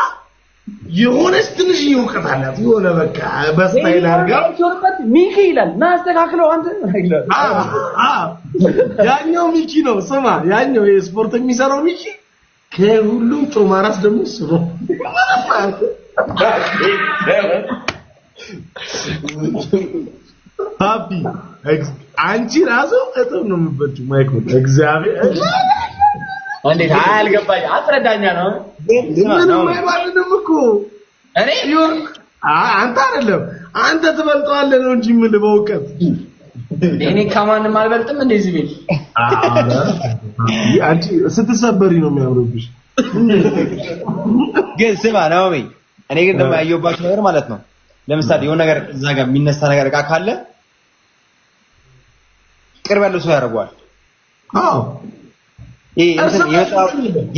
የሆነች ትንሽ እውቀት አላት። የሆነ በቃ በ style አድርጋ ሚኪ ይላል ና አስተካክለው አንተ ይላል። አዎ ያኛው ሚኪ ነው። ስማ ያኛው የስፖርት የሚሰራው ሚኪ ከሁሉም ጮማ ራስ ደግሞ እሱ ነው። ፓፒ አንቺ ራሱ እጥፍ ነው የምትበልጪው። ማይክል እግዚአብሔር እንዴት አልገባኝ፣ አስረዳኛ ነው ምንም አይባልንም እኮ እኔ ይሁን አንተ አይደለም አንተ ትበልጠዋለህ ነው እንጂ የምልህ በእውቀት እኔ ከማንም አልበልጥም። እንደዚህ ቤት አንቺ ስትሰበሪ ነው የሚያምርብሽ። ግን ስማ ናኦሚ፣ እኔ ግን ደግሞ ያየሁባቸው ነገር ማለት ነው ለምሳሌ የሆነ ነገር እዛ ጋር የሚነሳ ነገር እቃ ካለ ቅርብ ያለው ሰው ያደርገዋል። አዎ ይሄ እንትን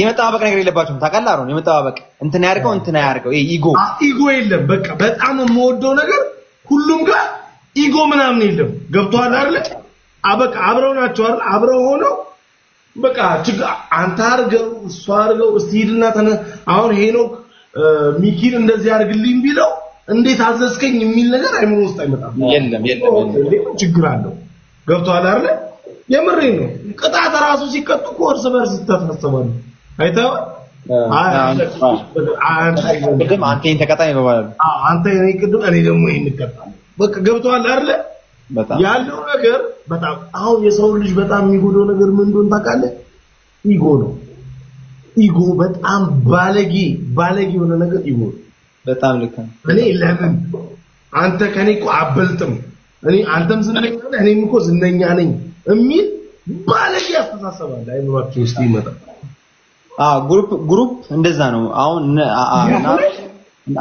የመጠባበቅ ነገር የለባቸውም። ታውቃለህ አሮን፣ የመጠባበቅ እንትን ያድርገው እንትን አያድርገው፣ ይሄ ego ego የለም። በቃ በጣም የምወደው ነገር ሁሉም ጋር ego ምናምን የለም። ገብቶሃል አይደል? አበቃ አብረው ናቸው አይደል? አብረው ሆነው በቃ አንተ አድርገው እሱ አድርገው እስቲ ሂድና አሁን ሄኖክ ሚኪን እንደዚህ አድርግልኝ ቢለው እንዴት አዘዝከኝ የሚል ነገር አይምሮ ውስጥ አይመጣም። የለም የለም፣ ችግር አለው። ገብቶሃል አይደል? የምሬን ነው። ቅጣት ራሱ ሲቀጡ እኮ እርስ በርስ ይተሳሰባሉ። አይተኸዋል? ቅድም አንተ ይሄን ተቀጣኝ ይባባላሉ። አዎ አንተ እኔ ቅድም እኔ ደግሞ ይሄን እቀጣለሁ። በቃ ገብቶሃል አይደል? ያለው ነገር በጣም አሁን የሰው ልጅ በጣም የሚጎዳው ነገር ምን እንደሆነ ታውቃለህ? ego ነው። ego በጣም ባለጌ ባለጌ የሆነ ነገር ego ነው። በጣም ልክ ነው። እኔ ለምን አንተ ከኔ እኮ አበልጥም፣ እኔ አንተም ዝነኛ ነህ እኔም እኮ ዝነኛ ነኝ የሚል ባለጌ አስተሳሰብ አለ አይምሯቸው ውስጥ ይመጣል። አዎ group እንደዛ ነው። አሁን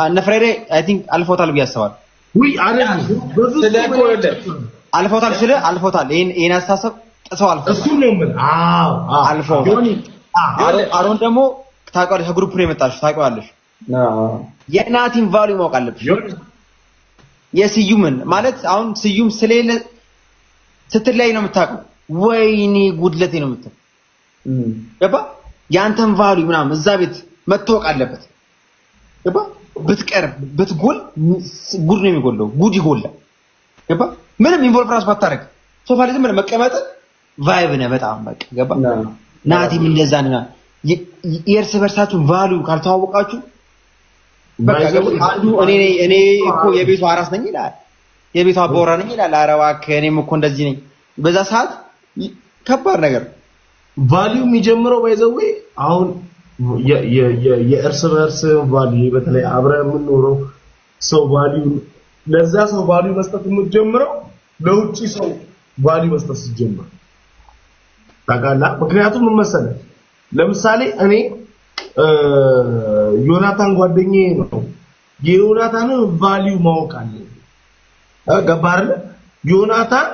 እነ ፍሬዴ I think አልፎታል ብዬ አስባለሁ። ውይ አይደለም አልፎታል ስለ አልፎታል ይሄን አስተሳሰብ ጥሰው አልፎታል። እሱ ነው የምልህ። አዎ አልፎታል። አሮን ደግሞ ታውቂዋለሽ፣ ከ group ነው የመጣሽው ታውቂዋለሽ። የናቲን value ማወቅ አለብሽ። የስዩምን ማለት አሁን ስዩም ስለሌለ ስትለያይ ነው የምታውቀው። ወይኔ ጉድለቴ ነው የምትለው። ገባ? ያንተን value ምናምን እዛ ቤት መታወቅ አለበት። ገባ? ብትቀር ብትጎል ጉድ ነው የሚጎለው፣ ጉድ ይጎላል። ገባ? ምንም involve ራሱ ባታረግ ሶፋ ላይ ዝም ብለህ መቀመጥ vibe ነህ በጣም በቃ። ገባ? ናቲም እንደዛ ነው። የእርስ በርሳችሁ value ካልተዋወቃችሁ በቃ አንዱ እኔ እኮ የቤቱ አራስ ነኝ ይላል፣ የቤቱ አባወራ ነኝ ይላል። ኧረ እባክህ እኔም እኮ እንደዚህ ነኝ። በዛ ሰዓት ከባድ ነገር value የሚጀምረው by the way አሁን የእርስ በርስ value በተለይ አብረህ የምንኖረው ሰው value ለዛ ሰው value መስጠት የምትጀምረው ለውጪ ሰው value መስጠት ስትጀምር ታውቃለህ። ምክንያቱም ምን መሰለህ፣ ለምሳሌ እኔ ዮናታን ጓደኛዬ ነው። የዮናታንን value ማወቅ አለብኝ። ገባህ አይደል? ዮናታን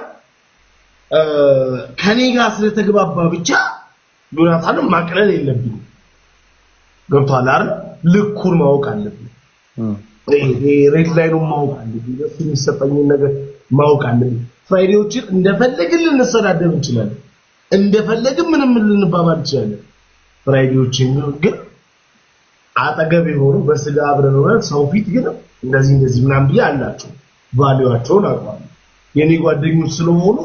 ከኔ ጋር ስለተግባባ ብቻ ዮናታንን ማቅለል የለብኝም። ገብቶሃል አይደል? ልኩን ማወቅ አለብኝ። ይሄ red line ኡን ማወቅ አለብኝ። ለሱ የሚሰጠኝን ነገር ማወቅ አለብኝ። ፍራይዴዎችን እንደፈለግን ልንሰዳደብ እንችላለን፣ እንደፈለግን ምንም ልንባባል እንችላለን። ፍራይዴዎችን ግን አጠገብ የሆኑ በስጋ አብረን ሆነን ሰው ፊት ግን እንደዚህ እንደዚህ ምናምን ብዬ አላቸው። value ዋቸውን አውቀዋለሁ። የኔ ጓደኞች ስለሆኑ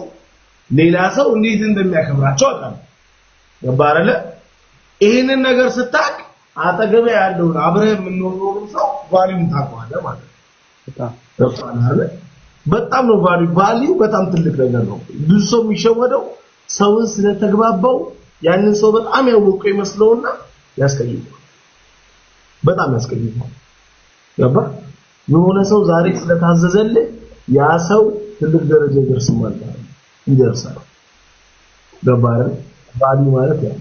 ሌላ ሰው እንዴት እንደሚያከብራቸው አውቃለሁ። ገባህ አይደለ? ይሄንን ነገር ስታውቅ አጠገብ ያለውን አብረህ የምንኖረውን ሰው value ን ታውቀዋለህ ማለት ነው። ገብቶሃል አይደል? በጣም ነው value በጣም ትልቅ ነገር ነው። ብዙ ሰው የሚሸወደው ሰውን ስለተግባባው ያንን ሰው በጣም ያወቀው ይመስለውና ያስቀይመዋል። በጣም ያስቀይመዋል። ገባህ? የሆነ ሰው ዛሬ ስለታዘዘልህ ያ ሰው ትልቅ ደረጃ ይደርስማል ይደርሳል። ገባህ አይደል? value ማለት ያ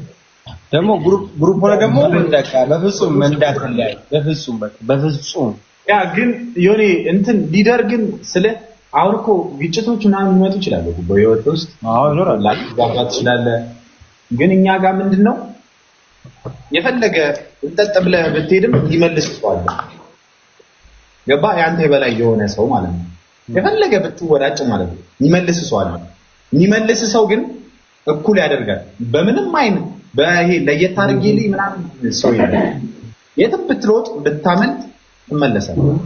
ደግሞ group ሆነ ደግሞ እንደካ በፍጹም እንዳትለያይ፣ በፍጹም በቃ በፍጹም። ያ ግን ዮኒ እንትን leader ግን ስለ አሁን እኮ ግጭቶች ምናምን ሊመጡ ይችላሉ በህይወት ውስጥ። አዎ ይኖራል፣ ላትግባባ ትችላለህ። ግን እኛ ጋር ምንድነው የፈለገ እንጠጥ ብለህ ብትሄድም ሊመልስ ይችላል። ገባህ? ያንተ የበላይ የሆነ ሰው ማለት ነው። የፈለገ ብትወራጭ ማለት ነው የሚመልስ ሰው አለ። የሚመልስ ሰው ግን እኩል ያደርጋል። በምንም አይነት በይሄ ለየት አድርጌልኝ ምናምን ሰው የለም። የትም ብትሮጥ ብታመልጥ ትመለሳለህ።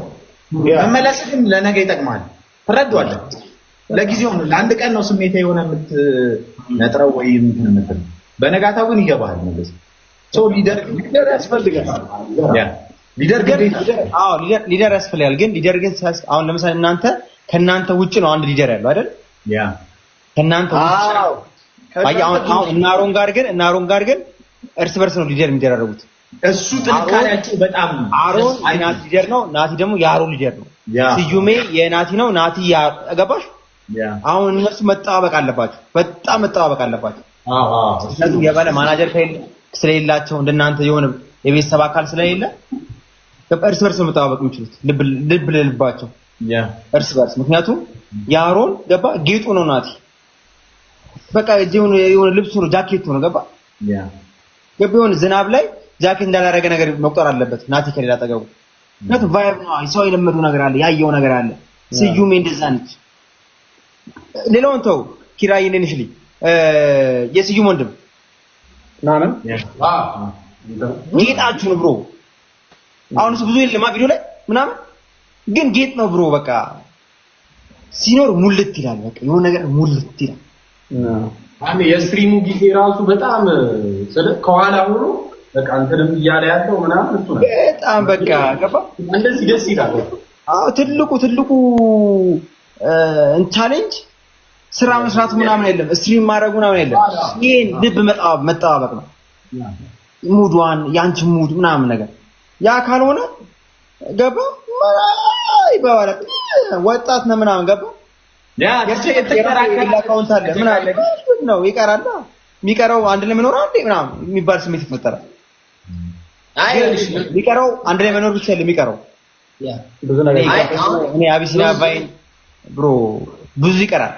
መመለስ ግን ለነገ ይጠቅማል። ትረዳዋለህ። ለጊዜው ነው፣ ለአንድ ቀን ነው ስሜት የሆነ የምትነጥረው ወይ እንትን የምትለው። በነጋታው ግን ይገባሃል መለስ። ሰው leader ያስፈልጋል። ያ leader ግዴታ። አዎ leader ያስፈልጋል። ግን leader ግን አሁን ለምሳሌ እናንተ ከእናንተ ውጭ ነው አንድ leader ያለው አይደል? ያ ከእናንተ ውጭ። አይ አሁን እና አሮን ጋር ግን እና አሮን ጋር ግን እርስ በርስ ነው leader የሚደራረጉት። እሱ ጥንካሬያቸው በጣም አሮን የናቲ leader ነው፣ ናቲ ደግሞ የአሮን leader ነው። ስዩሜ የናቲ ነው፣ ናቲ ገባሽ? አሁን እነሱ መጠባበቅ አለባቸው፣ በጣም መጠባበቅ አለባቸው። አዎ ስለዚህ የበለ ማናጀር ስለሌላቸው እንደናንተ የሆነ የቤተሰብ አካል ስለሌለ እርስ በርስ ነው መጠባበቅ የሚችሉት፣ ልብ ልብ ለልባቸው። እርስ በርስ ምክንያቱም የአሮን ገባ ጌጡ ነው ናቲ በቃ የሆነ ልብሱ ነው ጃኬቱ ነው ገባ ገባ የሆነ ዝናብ ላይ ጃኬት እንዳላረገ ነገር መቁጠር አለበት ናቲ ከሌላ አጠገቡ። ምክንያቱም vibe ነው፣ ሰው የለመደው ነገር አለ፣ ያየው ነገር አለ። ስዩሜ እንደዛ ነች። ሌላውን ተው፣ ኪራይ ነንሽሊ የስዩም ወንድም ናምን ጌጣችሁ ነው bro። አሁን እሱ ብዙ የለም ቪዲዮ ላይ ምናምን፣ ግን ጌጥ ነው bro። በቃ ሲኖር ሙልት ይላል። በቃ የሆነ ነገር ሙልት ይላል። አሁን የ stream ኡ ጊዜ ራሱ በጣም ስለ ከኋላ ሆኖ በቃ እንትንም እያለ ያለው ምናምን እሱ ነው በጣም በቃ ገባ እንደዚህ ደስ ይላል። አዎ ትልቁ challenge ስራ መስራቱ ምናምን የለም፣ stream ማድረጉ ምናምን የለም። ይሄን ልብ መጠባበቅ ነው። mood ዋን ያንቺ mood ምናምን ነገር ያ ካልሆነ ገባ ይባባላል። ወጣት ነው ምናምን ገባ ያ የተከራከረ account አለ ምናምን ነው ይቀራል። የሚቀረው አንድ ላይ መኖር አንዴ ምናምን የሚባል ስሜት ይፈጠራል። አይ የሚቀረው አንድ ላይ መኖር ብቻ አይደለም የሚቀረው ብዙ ነገር እኔ አቢሲኒያ ቫይን bro ብዙ ይቀራል።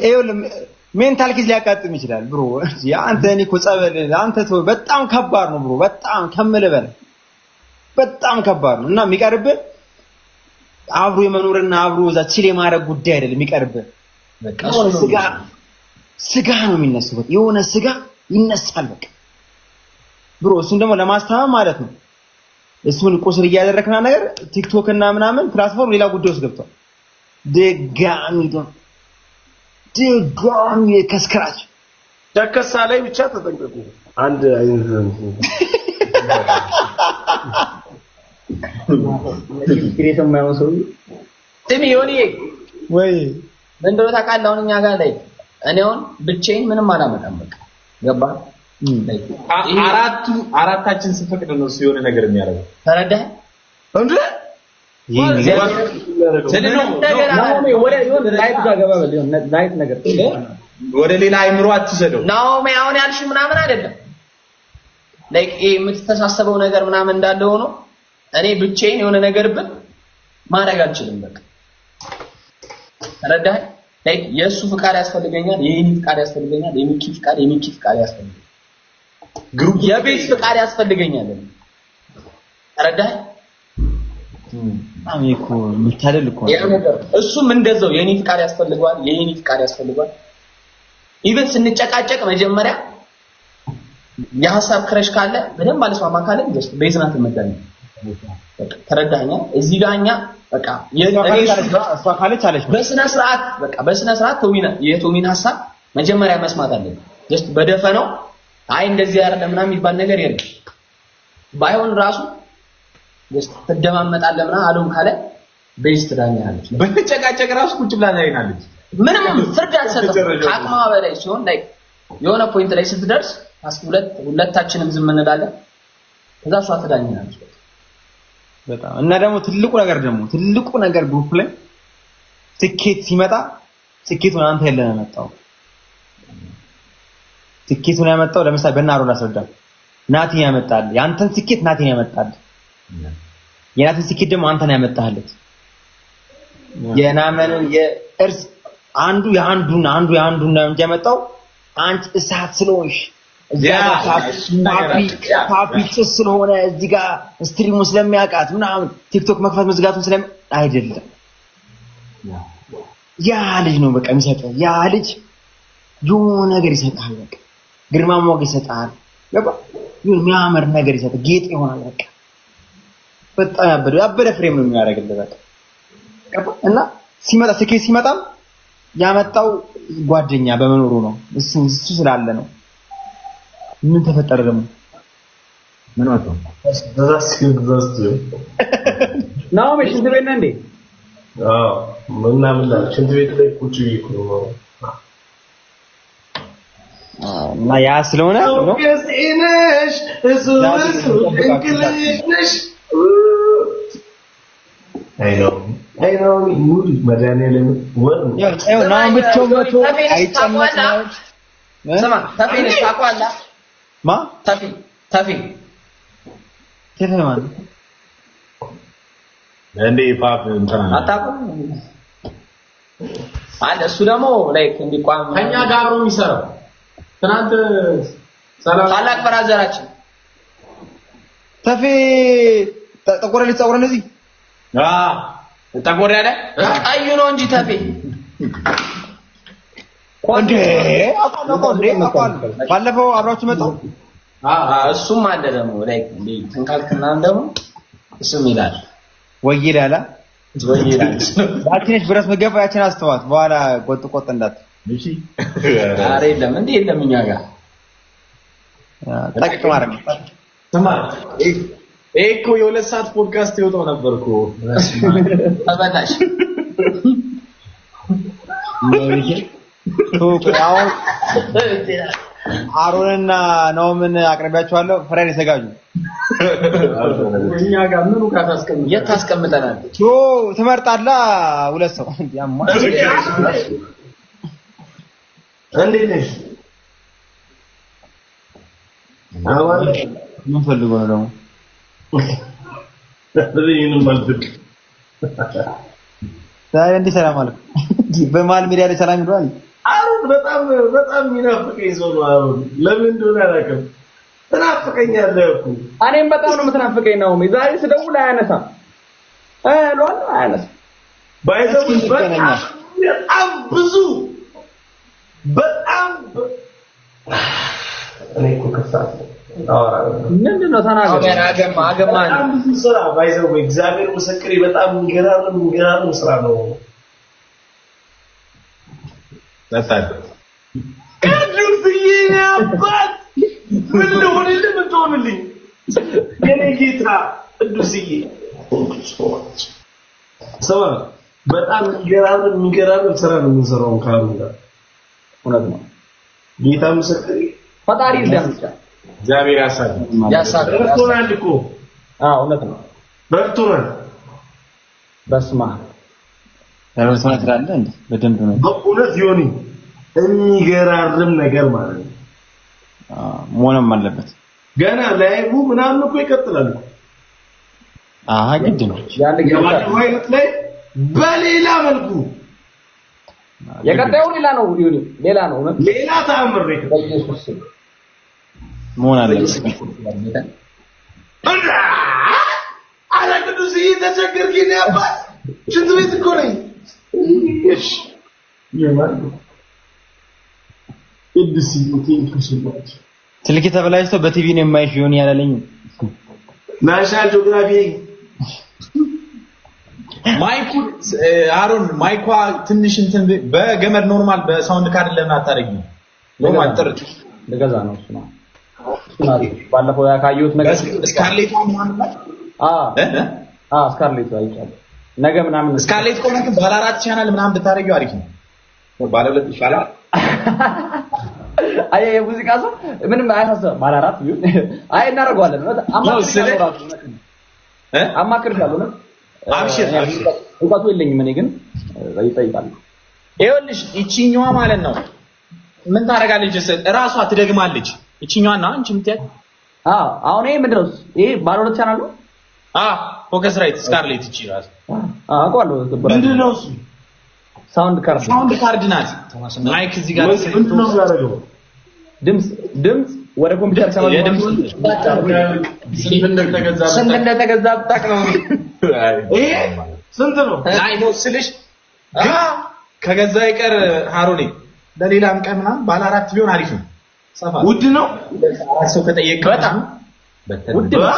ይኸውልህ mental case ሊያጋጥም ይችላል bro። አንተ እኔ እኮ ጸበል አንተ በጣም ከባድ ነው bro፣ በጣም ከምልህ በላይ በጣም ከባድ ነው። እና የሚቀርብህ አብሮ የመኖርና አብሮ እዛ chill የማድረግ ጉዳይ አይደለም የሚቀርብህ። ስጋ ስጋ ነው የሚነሳው። በቃ የሆነ ስጋ ይነሳል በቃ bro። እሱን ደግሞ ለማስታመም ማለት ነው እሱን ቁስል እያደረክና ነገር ቲክቶክ እና ምናምን platform ሌላ ጉዳይ ውስጥ ገብቷል። ድጋሚ ከ scratch ደከሳ ላይ ብቻ ተጠንቀቁ። አንድ አይነት ስሚ ዮኒ ወይ ምን እንደሆነ ታውቃለህ? አሁን እኛ ጋር ላይ እኔ አሁን ብቻዬን ምንም አላመጣም። በቃ ገባህ? አራታችን ስንፈቅድ ነው እሱ የሆነ ነገር የሚያደርገው። ተረዳህ እንዴ? ወደ ሌላ አይምሮ አትሰደው። ናኦሚ አሁን ያልሽው ምናምን አይደለም። like ይሄ የምትተሳሰበው ነገር ምናምን እንዳለ ሆኖ እኔ ብቻዬን የሆነ ነገር ብል ማድረግ አልችልም። በቃ ተረዳህ? like የእሱ ፍቃድ ያስፈልገኛል፣ የኔ ፍቃድ ያስፈልገኛል፣ የሚኪ ፍቃድ ያስፈልገኛል፣ group የቤት ፍቃድ ያስፈልገኛል። ተረዳህ? በጣም እኮ የምታደል እኮ እሱም እንደዛው የኔ ፍቃድ ያስፈልገዋል፣ የኔ ፍቃድ ያስፈልገዋል። even ስንጨቃጨቅ መጀመሪያ የሐሳብ clash ካለ በደንብ አልስማማ ካለ just ቤዝናት መዳኝ። በቃ ተረዳኸኝ? እዚህ ጋር እኛ በቃ እሷ ካለች አለች በስነ ስርዓት በቃ በስነ ስርዓት ቶሚና የቶሚን ሐሳብ መጀመሪያ መስማት አለብን። just በደፈነው አይ እንደዚህ አይደለም ምናምን የሚባል ነገር የለም። ባይሆን ራሱ just ትደማመጣለህ ምናምን አሉም ካለ ቤዝ ትዳኛለች። በተጨቃጨቅ ራሱ ቁጭ ብላ ታይናለች። ምንም ፍርድ አትሰጥም። ከአቅሟ በላይ ሲሆን like የሆነ point ላይ ስትደርስ ሁለታችንም ዝም እንላለን። ከዛ እሷ ትዳኛለች። በጣም እና ደግሞ ትልቁ ነገር group ላይ ስኬት ሲመጣ ስኬቱን አንተ የለም ያመጣው። ስኬቱን ያመጣው ለምሳሌ በናሮ ላስረዳ፣ ናቲ ያመጣል ያንተን ስኬት፣ ናቲን ያመጣል። የናቲን ስኬት ደግሞ አንተ ነው ያመጣህለት። የናመንን የእርስ አንዱ የአንዱን አንዱ የአንዱን ነው እንጂ ያመጣው አንቺ እሳት ስለሆንሽ እዛ ፓፒ ጭስ ስለሆነ እዚህ ጋር stream ኡ ስለሚያውቃት ምናምን ቲክቶክ መክፈት መዝጋቱን ስለሚ አይደለም። ያ ልጅ ነው በቃ የሚሰጠው። ያ ልጅ የሆነ ነገር ይሰጣል። በቃ ግርማ ሞገስ ይሰጣል። ገባ ይሁን የሚያምር ነገር ይሰጣል። ጌጥ ይሆናል። በቃ በጣም ያበደ frame ነው የሚያደርግልህ። በቃ ገባ እና ሲመጣ ስኬት ሲመጣም ያመጣው ጓደኛ በመኖሩ ነው። እሱ ስላለ ነው። ምን ተፈጠረ ደግሞ? ምን ወጣው? ናኦሚ ሽንት ቤት ነህ እንዴ? አዎ ምናምን ሽንት ቤት ላይ ቁጭ ብዬ እኮ ነው። እና ያ ስለሆነ ነው ነሽ እሱ እንቅልሽ አይ ነው ሙድ መድኃኒዓለም ወር ያው ናኦሚ ብቻውን መቶ አይጨመቅ ነው። ስማ ተፌን ታውቀዋለህ? ማ ተፌ ተፌ ተፌ ማለት እንዴ ፓፕ እንትና አታውቅም አለ። እሱ ደግሞ like እንዲቋም ከኛ ጋር አብሮ የሚሰራው ትናንት ሰላም ታላቅ brother ኣችን ተፌ ጠቆረ ልጅ ፀጉር እንደዚህ ጠቆር ያለ ቀዩ ነው እንጂ ተፌ እንዴ አውቃለሁ። ባለፈው አብራችሁ መጣው። እሱም አለ ደግሞ like እንዴ ትንካልክ ምናምን ደግሞ እሱም ይላል ወይ ይላል ወይ ይላል። ያቺን ብረት መገፋ ያቺን አስተዋት በኋላ ቆጥ ቆጥ እንዳት። እሺ ኧረ የለም እንዴ የለም እኛ ጋር ጠቅ ማድረግ ስማ፣ ይሄ እኮ የሁለት ሰዓት ፖድካስት ይወጣው ነበር እኮ ተበላሽ። አሁን አሮንና ናኦምን አቅርቢያቸዋለሁ። ፍሬን የተዘጋጁ እኛ ጋር ምኑ ጋር ታስቀምጠናል? የት ታስቀምጠናል? ትመርጣለህ ሁለት ሰው። እንዴት ነሽ? ምን ፈልጎ ነው ደግሞ? ዛሬ እንዲህ ሰላም አልኩ። በመሀል ሚዲያ ላይ ሰላም ይሏል። አሮን በጣም በጣም የሚናፍቀኝ ሰው ነው። አሮን ለምን እንደሆነ አላውቅም፣ ትናፍቀኛለህ እኮ። እኔም በጣም ነው የምትናፍቀኝ ነው። ዛሬ ስደውል አያነሳም እለዋለሁ፣ አያነሳም። ባይዘው በጣም ብዙ በጣም እኔ እኮ ከሰዓት ምንድን ነው ተናገር። አገማ አገማ በጣም ብዙ ስራ ባይዘው እግዚአብሔር ምስክሬ፣ በጣም የሚገራርም ስራ ነው። ቅዱስዬ አባት ምን ልሆንልህ? ምን ትሆንልኝ? የኔ ጌታ ቅዱስዬ ስማ፣ በጣም የሚገራርም ስራ ነው የምንሰራው ከአሮን ጋር። እውነት ነው። ጌታ ምስክሬ፣ ፈጣሪ ይርዳን ብቻ። እግዚአብሔር ያሳድግ። ረድቶናል እኮ። አዎ እውነት ነው። ረድቶናል። በስመ አብ ረድቶናል ትላለህ እንዴ? በደንብ ነው በእውነት ዮኒ፣ የሚገራርም ነገር ማለት ነው። መሆንም አለበት። ገና live ኡ ምናምን እኮ ይቀጥላል እኮ። አሃ ግድ ነው። የባለፈው አይነት ላይ በሌላ መልኩ የቀጣዩ ሌላ ነው ዮኒ፣ ሌላ ነው። ሌላ ተአምር ነው። በኢየሱስ ስም መሆን አለበት። አረ ቅዱስዬ ተቸገርክ የእኔ አባት፣ ሽንት ቤት እኮ ነኝ። እሺ ቅዱስዬ thank you so much። ስልኬ ተበላሽቶ በቲቪ ነው የማይሽ ዮኒ ያላለኝ። National Geography mic ኡ አሮን mic ኳ ትንሽ እንትን በገመድ normal በ sound card ለምን አታደርጊም? Normal ጥርት ልገዛ ነው እሱ ነው። ባለፈው ያካየሁት ነገር Scarlett ምናምን አዎ Scarlett አይቻለሁ። ነገ ምናምን Scarlett ከሆነ ግን ባለ አራት ቻናል ምናምን ብታደርጊው አሪፍ ነው። ባለ ሁለት ይሻላል። አይ የሙዚቃ ሰው ምንም አያሳስብም። ባለ አራት ቢሆን አይ እናደርገዋለን። አማክርሻለሁ። አብሽር አብሽር፣ እውቀቱ የለኝም እኔ ግን እጠይቃለሁ። ይኸውልሽ ይቺኛዋ ማለት ነው ምን ታደርጋለች? እራሷ ትደግማለች። ይቺኛዋ ነው አንቺ የምትያት። አዎ አሁን ይሄ ምንድን ነው? ይሄ ባለ ሁለት ቻናል ነው። አዎ Focusrite Scarlett ይቺ እራሷ። አዎ አውቀዋለሁ። ምንድን ነው እሱ? Sound card Sound card ናት። Mic እዚህ ጋር ምንድን ነው የሚያደርገው? ድምጽ ወደ ኮምፒውተር የድምጽ ስንት እንደተገዛ ብታውቅ ነው። ይሄ ስንት ነው? አይ ነው ስልሽ ግን ከገዛ ይቀር ሃሮኔ ለሌላም ቀን ምናምን ባለ አራት ቢሆን አሪፍ ነው። ሰፋ ውድ ነው። አራት ሰው ከጠየቀ በጣም ውድ ነው።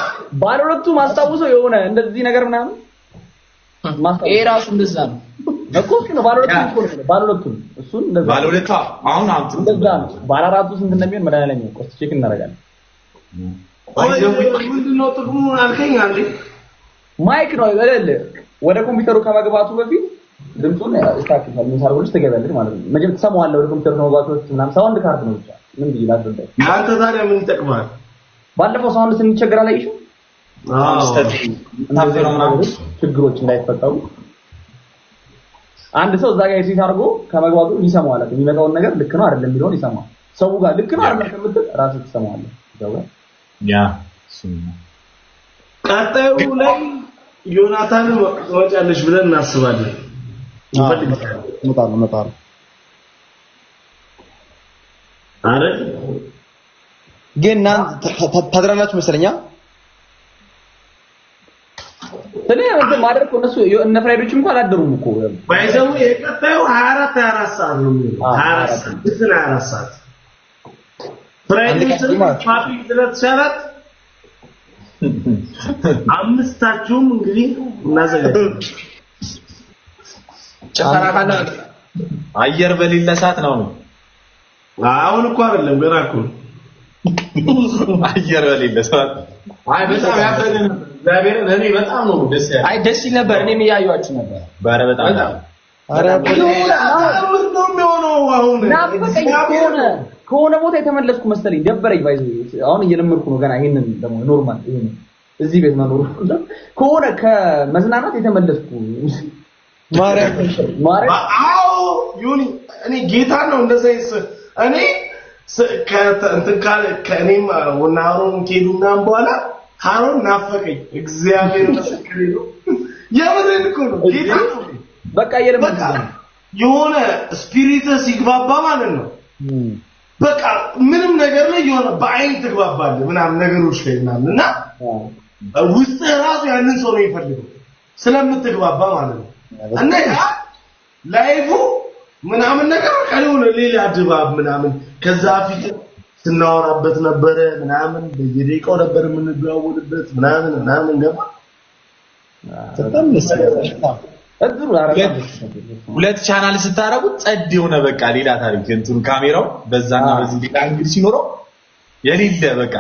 ባለ ሁለቱ ማስታውሰው የሆነ እንደዚህ ነገር ምናምን ማስታውሰው ይሄ ራሱ እንደዛ ነው እኮ እሱ ነው። ባለ ሁለቱ እኮ ነው። ባለ ሁለቱ እሱን እንደዛ ባለ ሁለቱ አሁን እንደዛ ነው። ባለ አራቱ ስንት እንደሚሆን መድኃኒዓለም ይወቅ። እስኪ check እናደርጋለን። ምንድን ነው ጥቅሙ አልከኝ? አንዴ Mic ነው አይደል? ወደ ኮምፒውተሩ ከመግባቱ በፊት ድምጹን ያስተካክላል። ምን ሳርጎልሽ ትገቢያለሽ ማለት ነው። መጀመሪያ ትሰማዋለህ። ወደ ኮምፒውተሩ ከመግባቱ በፊት ምናምን sound card ነው ብቻ ምን ብዬ ላስረዳሽ። አንተ ታዲያ ምን ይጠቅማል? ባለፈው sound ስንቸገር አላየሽም? አዎ ችግሮች እንዳይፈጠሩ አንድ ሰው እዛ ጋር የሴት አድርጎ ከመግባቱ ይሰማዋል። የሚመጣውን ነገር ልክ ነው አይደለም የሚለውን ይሰማዋል። ሰው ጋር ልክ ነው አይደለም ከምትል ራስህ ትሰማዋለህ። ያ ቀጣዩ ላይ ዮናታን ትመጫለሽ ብለን እናስባለን። እመጣለሁ። አረ ግን እናንተ ታድራላችሁ መሰለኛ። ስለዚህ ማደር እኮ እነሱ እነ ፍራይዶችም እንኳን አላደሩም እኮ ባይዘው የቀጣዩ 24 ሰዓት ነው የሚሆነው። 24 ሰዓት ግን 24 ሰዓት ፍራይዶች ፓፒ ስለተሻላት አምስታችሁም እንግዲህ እናዘጋጃለን። ጭፈራ ካለ አየር በሌለ ሰዓት ነው። አሁን እኮ አይደለም ገና እኮ አየር በሌለ ሰዓት። አይ በጣም ያበደ ነበር። እግዚአብሔርን እኔ በጣም ነው ደስ ያለኝ። አይ ደስ ይል ነበር። እኔም እያየኋችሁ ነበር። ኧረ በጣም ኧረ ተአምር ነው የሚሆነው። አሁን ናፈቀኝ ከሆነ ቦታ የተመለስኩ መሰለኝ። ደበረኝ። ባይዘ አሁን እየለመድኩ ነው ገና። ይሄንን ደግሞ normal ይሄንን እዚህ ቤት መኖሩ ከሆነ ከመዝናናት የተመለስኩ ማርያም ማርያም። አዎ ዩኒ እኔ ጌታ ነው እንደዛ እኔ እንትን ካለ ከእኔም እና አሮን ከሄዱ ምናምን በኋላ አሮን ናፈቀኝ። እግዚአብሔር ምስክሬ ነው። የምሬን እኮ ነው። ጌታ ነው። በቃ እየለመድኩ ነው። የሆነ spirit ሲግባባ ማለት ነው። በቃ ምንም ነገር ላይ የሆነ በአይን ትግባባለህ ምናምን ነገሮች ላይ ምናምን እና ውስጥህ ራሱ ያንን ሰው ነው የሚፈልገው ስለምትግባባ ማለት ነው። እና ያ live ምናምን ነገር በቃ የሆነ ሌላ ድባብ ምናምን ከዛ ፊት ስናወራበት ነበረ ምናምን በየደቂቃው ነበር የምንደዋወልበት ምናምን ምናምን ገባ። በጣም ደስ ይላል። ሁለት ቻናል ስታረጉት ጸድ የሆነ በቃ ሌላ ታሪክ እንትኑ ካሜራው በዛና በዚህ ሌላ angle ሲኖረው የሌለ በቃ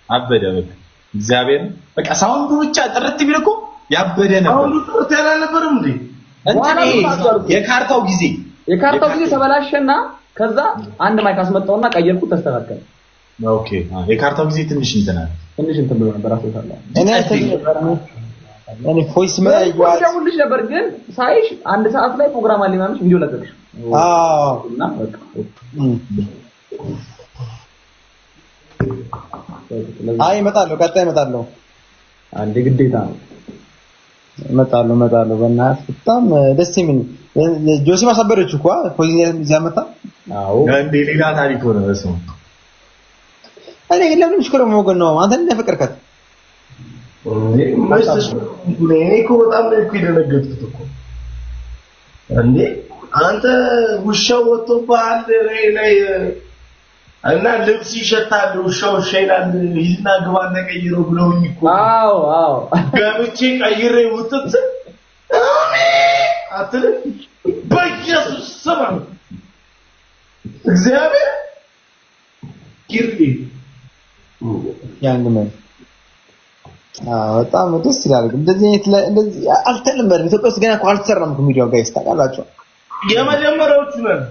አበደ። በቃ እግዚአብሔር በቃ sound ኡ ብቻ ጥርት ቢል እኮ ያበደ ነበር። sound ኡ ጥርት ያለ አልነበረም እንዴ? እንትን የካርታው ጊዜ ተበላሸና ከዛ አንድ mic አስመጣውና ቀየርኩት፣ ተስተካከለ። okay የካርታው ጊዜ ትንሽ እንትን አለ። ትንሽ እንትን ብሎ ነበር አስወጣለሁ። እኔ voice ደውልሽ ነበር ግን ሳይሽ አንድ ሰዓት ላይ ፕሮግራም አለኝ ምናምን ቪዲዮ ለቀቅሽ። አዎ እና በቃ አይ እመጣለሁ፣ ቀጣይ እመጣለሁ። አንዴ ግዴታ ነው። እመጣለሁ። በእናትህ በጣም ደስ የሚል ጆሲ ማሳበረች እኮ voice እዚያ መጣ። አዎ እንዴ ሌላ ታሪክ ሆነ። በስመ አብ። እኔ ግን ለምንም ሽኩር ሞገን ነው አንተ እንደ ፍቅርከት እንዴ እኔ እኮ በጣም ነው እኮ የደነገጥኩት እኮ እንዴ አንተ ውሻው ወጥቶብሃል ላይ እና ልብስ ይሸታል ውሻው ውሻ ይላል ሂድና ግባና ቀይረው ብለውኝ እኮ። አዎ አዎ ገብቼ ቀይሬ ውጥት አትልም በኢየሱስ ስም እግዚአብሔር ኪርሊ ያንግ ማን በጣም ደስ ይላል። እንደዚህ እንደዚህ አልተለመደም። ኢትዮጵያ ውስጥ ገና እኮ አልተሰራም እኮ ሚዲያው guys ታውቃላችሁ። የመጀመሪያዎቹ ነን።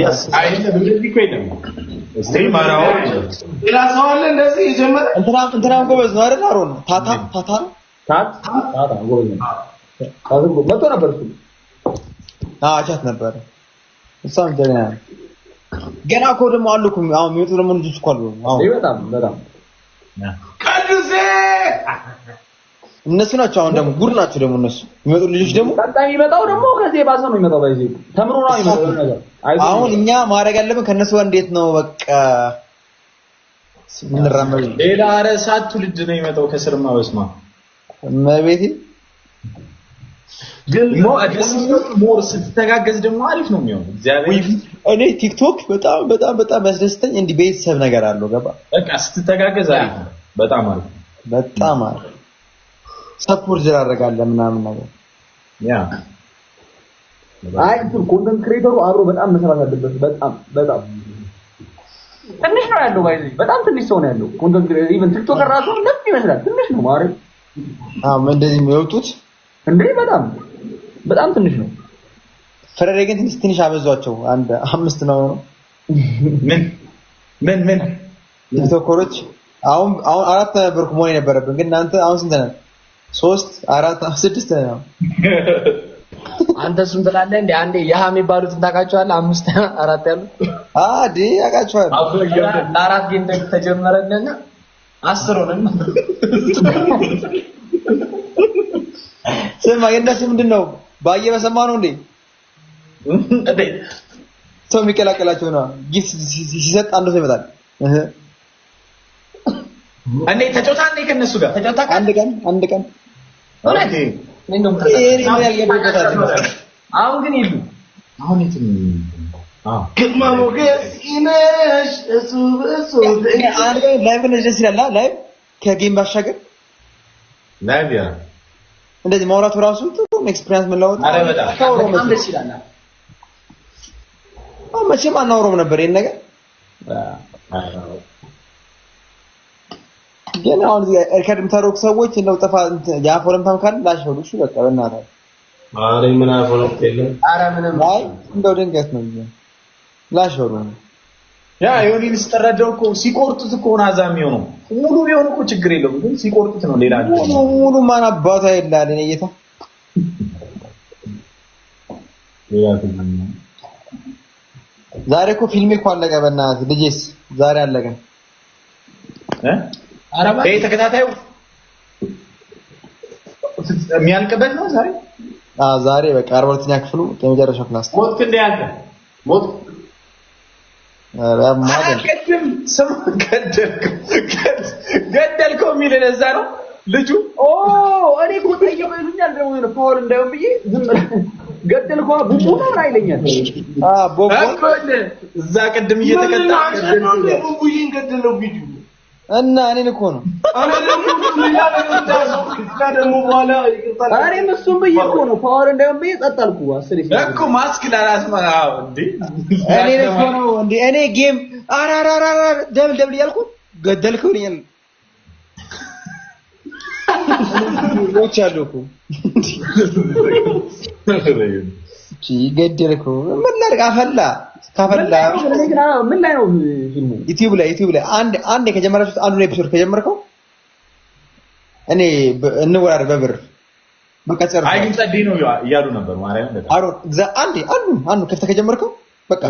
yes አይደለም እንደዚህ እኮ የለም። stream አራው ሌላ ሰው አለ እንደዚህ የጀመረ እንትናም ጎበዝ ነው አይደል? አሮን ታታ ታታ ታታ ጎበዝ ነው። ታታ መጥቶ ነበር እሱ። አዎ chat ነበር። እሷም ገና ገና እኮ ደግሞ አሉ እኮ አሁን የሚወጡ ደግሞ ልጆች እኮ አሉ። አሁን በጣም በጣም ቅዱሴ እነሱ ናቸው። አሁን ደግሞ ጉድ ናቸው ደግሞ እነሱ የሚመጡ ልጆች ደግሞ ቀጣይ የሚመጣው ደግሞ ከዚህ የባሰ ነው የሚመጣው። ባይዚ ተምሮ ነው የሚመጣው ነገር። አሁን እኛ ማድረግ ያለብን ከነሱ ጋር እንዴት ነው በቃ ምንራመድ። ሌላ ኧረ እሳት ትውልድ ነው የሚመጣው ከስርማ። በስማ እመቤቴ ግን more ስትተጋገዝ ደግሞ አሪፍ ነው የሚሆነው። እግዚአብሔር እኔ ቲክቶክ በጣም በጣም በጣም ያስደስተኝ እንዲህ ቤተሰብ ነገር አለው። ገባ በቃ ስትተጋገዝ አሪፍ ነው። በጣም አሪፍ በጣም አሪፍ support ያደርጋል ምናምን ነገር ያ አይ እንትን content creator ኡ አብሮ በጣም መስራት አለበት። በጣም በጣም ትንሽ ነው ያለው ባይዚ በጣም ትንሽ ሰው ነው ያለው content creator። even TikToker ራሱ ለፍ ይመስላል ትንሽ ነው ማሪ። አዎ እንደዚህ የሚወጡት እንዴ በጣም በጣም ትንሽ ነው። ፍሬ ግን ትንሽ ትንሽ አበዟቸው። አንድ አምስት ነው ምን ምን ምን TikToker ኦች አሁን አሁን አራት ነበርኩ መሆን የነበረብን ግን እናንተ አሁን ስንት ነን? 3 4 6 ነው። አንተ እሱን ትላለህ እንዴ? አንዴ ያህ የሚባሉትን ታውቃቸዋለህ? 5 4 ያሉት አዲ ያውቃቸዋለሁ። ለአራት game ተጀመረና 10 ሆነን ስማ የእነሱ ምንድን ነው ባየ በሰማ ነው እንዴ እንዴ ሰው የሚቀላቀላቸው ነው። gift ሲሰጥ አንዱ ሰው ይመጣል። እንዴ ተጫውታ እንዴ ከነሱ ጋር ተጫውታ አንድ ቀን አንድ ቀን እውነት እንደውም አሁን ግን ይሉ አሁን የትም ግርማ ሞገስ ይነሽ እሱ እሱ አንድ ቀን live ነው ደስ ይላል። live ከ game ባሻገር live yeah እንደዚህ ማውራቱ ራሱ ጥሩ experience መለዋወጥ። አረ በጣም ደስ ይላል። መቼም አናወራውም ነበር ይሄን ነገር ግን አሁን record የምታደርጉ ሰዎች እንደው ጠፋ የአፍ ወለምታም ካለ ላሽ በሉ። እሺ በቃ በእናትህ። ኧረ ምን አፍ ወለምታ የለም። ኧረ ምንም አይ እንደው ድንገት ነው ላሽ በሉ። ያ ዮኒን ስትረዳው እኮ ሲቆርጡት እኮ ነው አዛ የሚሆነው። ሙሉ ቢሆን እኮ ችግር የለውም፣ ግን ሲቆርጡት ነው ሌላ ሙሉ ማን አባቱ አይላል። እኔ ጌታ ሌላ ዛሬ እኮ ፊልሜ እኮ አለቀ። በእናትህ ልጄስ ዛሬ አለቀ። እ ተከታታዩ የሚያልቅበት ነው ዛሬ። አዎ ዛሬ በቃ 42ኛ ክፍሉ የመጨረሻው class። ሞትክ እንደ አንተ ሞትክ። ኧረ ማለት ቅድም ስም ገደልከው የሚል ለዛ ነው ልጁ። ኦ እኔ እኮ ጠየቀው ይሉኛል ደግሞ የሆነ foul እንዳይሆን ብዬ ዝም ገደልከው ቡቡ ነው አይለኛል። አዎ ቦቦ እዛ ቅድም እየተቀጣ ቡቡዬን ገደለው ቪዲዮ እና እኔን እኮ ነው ደግሞ በኋላ እኔም እሱን ብዬ እኮ ነው foul እንዳይሆን ብዬ ጸጥ አልኩ። አስር እኮ ማስክ ላላስማ አዎ እንዴ እኔን እኮ ነው እንዴ እኔ game አራራራ double double እያልኩ ገደልከው ይለኛል። ሞች አሉ እኮ እቺ ገደልከው ምን ላድርግ? አፈላ ካፈላ ምን ላይ ነው ፊልሙ? ዩቲዩብ ላይ ዩቲዩብ ላይ አንድ ከጀመራችሁት አንዱን episode ከጀመርከው እኔ እንወራር በብር በቃ ጨርሰው። አይ ግን ጸዴ ነው እያሉ ነበር። ማርያም በጣም አሮ አንዴ አንዱ ከፍተህ ከጀመርከው በቃ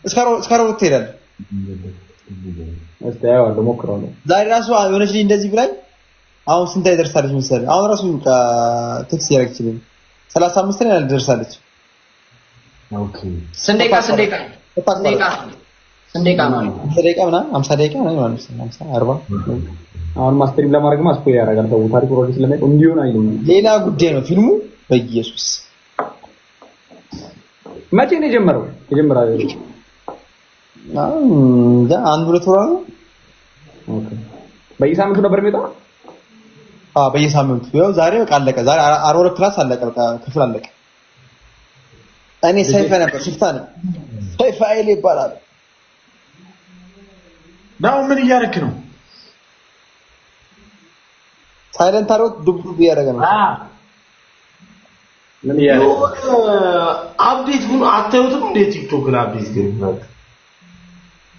እስከ አሮብ ትሄዳለህ። እስቲ አየዋለሁ፣ እሞክረዋለሁ። ዛሬ ራሱ የሆነች ልጅ እንደዚህ ብላኝ አሁን ስንት ላይ ደርሳለች መሰለህ? አሁን ራሱ text እያደረገችልኝ 35 ላይ ደርሳለች። okay ስንት ደቂቃ ስንት ደቂቃ ስንት ደቂቃ ነው? 50 ደቂቃ ምናምን 50 ደቂቃ ምናምን ማለት ነው። 50 40 አሁን ማስተሪም ለማድረግ spoil ያደርጋል ሰው ታሪኩ already ስለማይቆ እንዲሆን አይልም። ሌላ ጉዳይ ነው ፊልሙ። በኢየሱስ መቼ ነው የጀመረው? የጀመረው አንድ ሁለት ወር ነው። okay በየሳምንቱ ነበር የሚወጣው? አዎ በየሳምንቱ። ያው ዛሬ በቃ አለቀ። ዛሬ 42 class አለቀ። በቃ ክፍል አለቀ። እኔ ሰይፈ ነበር ሽፍታ ነኝ። ሰይፈ ኃይሌ ይባላል። ናው ምን እያደረክ ነው? silent አድርጎት ዱብ ዱብ እያደረገ ነው። ምን እያደረገ update ሁሉ አታዩትም እንዴ? ቲክቶክን update ግን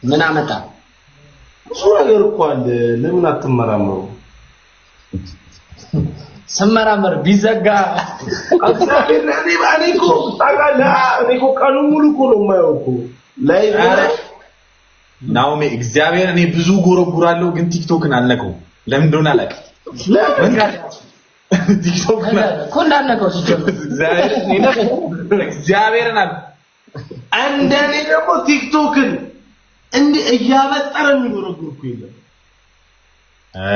ምን አመጣ? ብዙ ነገር እኮ አለ። ለምን አትመራመሩ? ስመራመር ቢዘጋ እግዚአብሔር እኔ እኮ ታውቃለህ፣ እኔ እኮ ቀኑን ሙሉ እኮ ነው የማየው እኮ live ናኦሚ እግዚአብሔር እኔ ብዙ ጎረጉራለሁ፣ ግን ቲክቶክን አልነካውም። ለምን እንደሆነ አላውቅም። ለምን ቲክቶክን እኮ እንዳልነካው ሲጀምር እግዚአብሔርን አለ። እንደኔ ደግሞ ቲክቶክን እንዲህ እያበጠረ የሚጎረጉር እኮ የለም።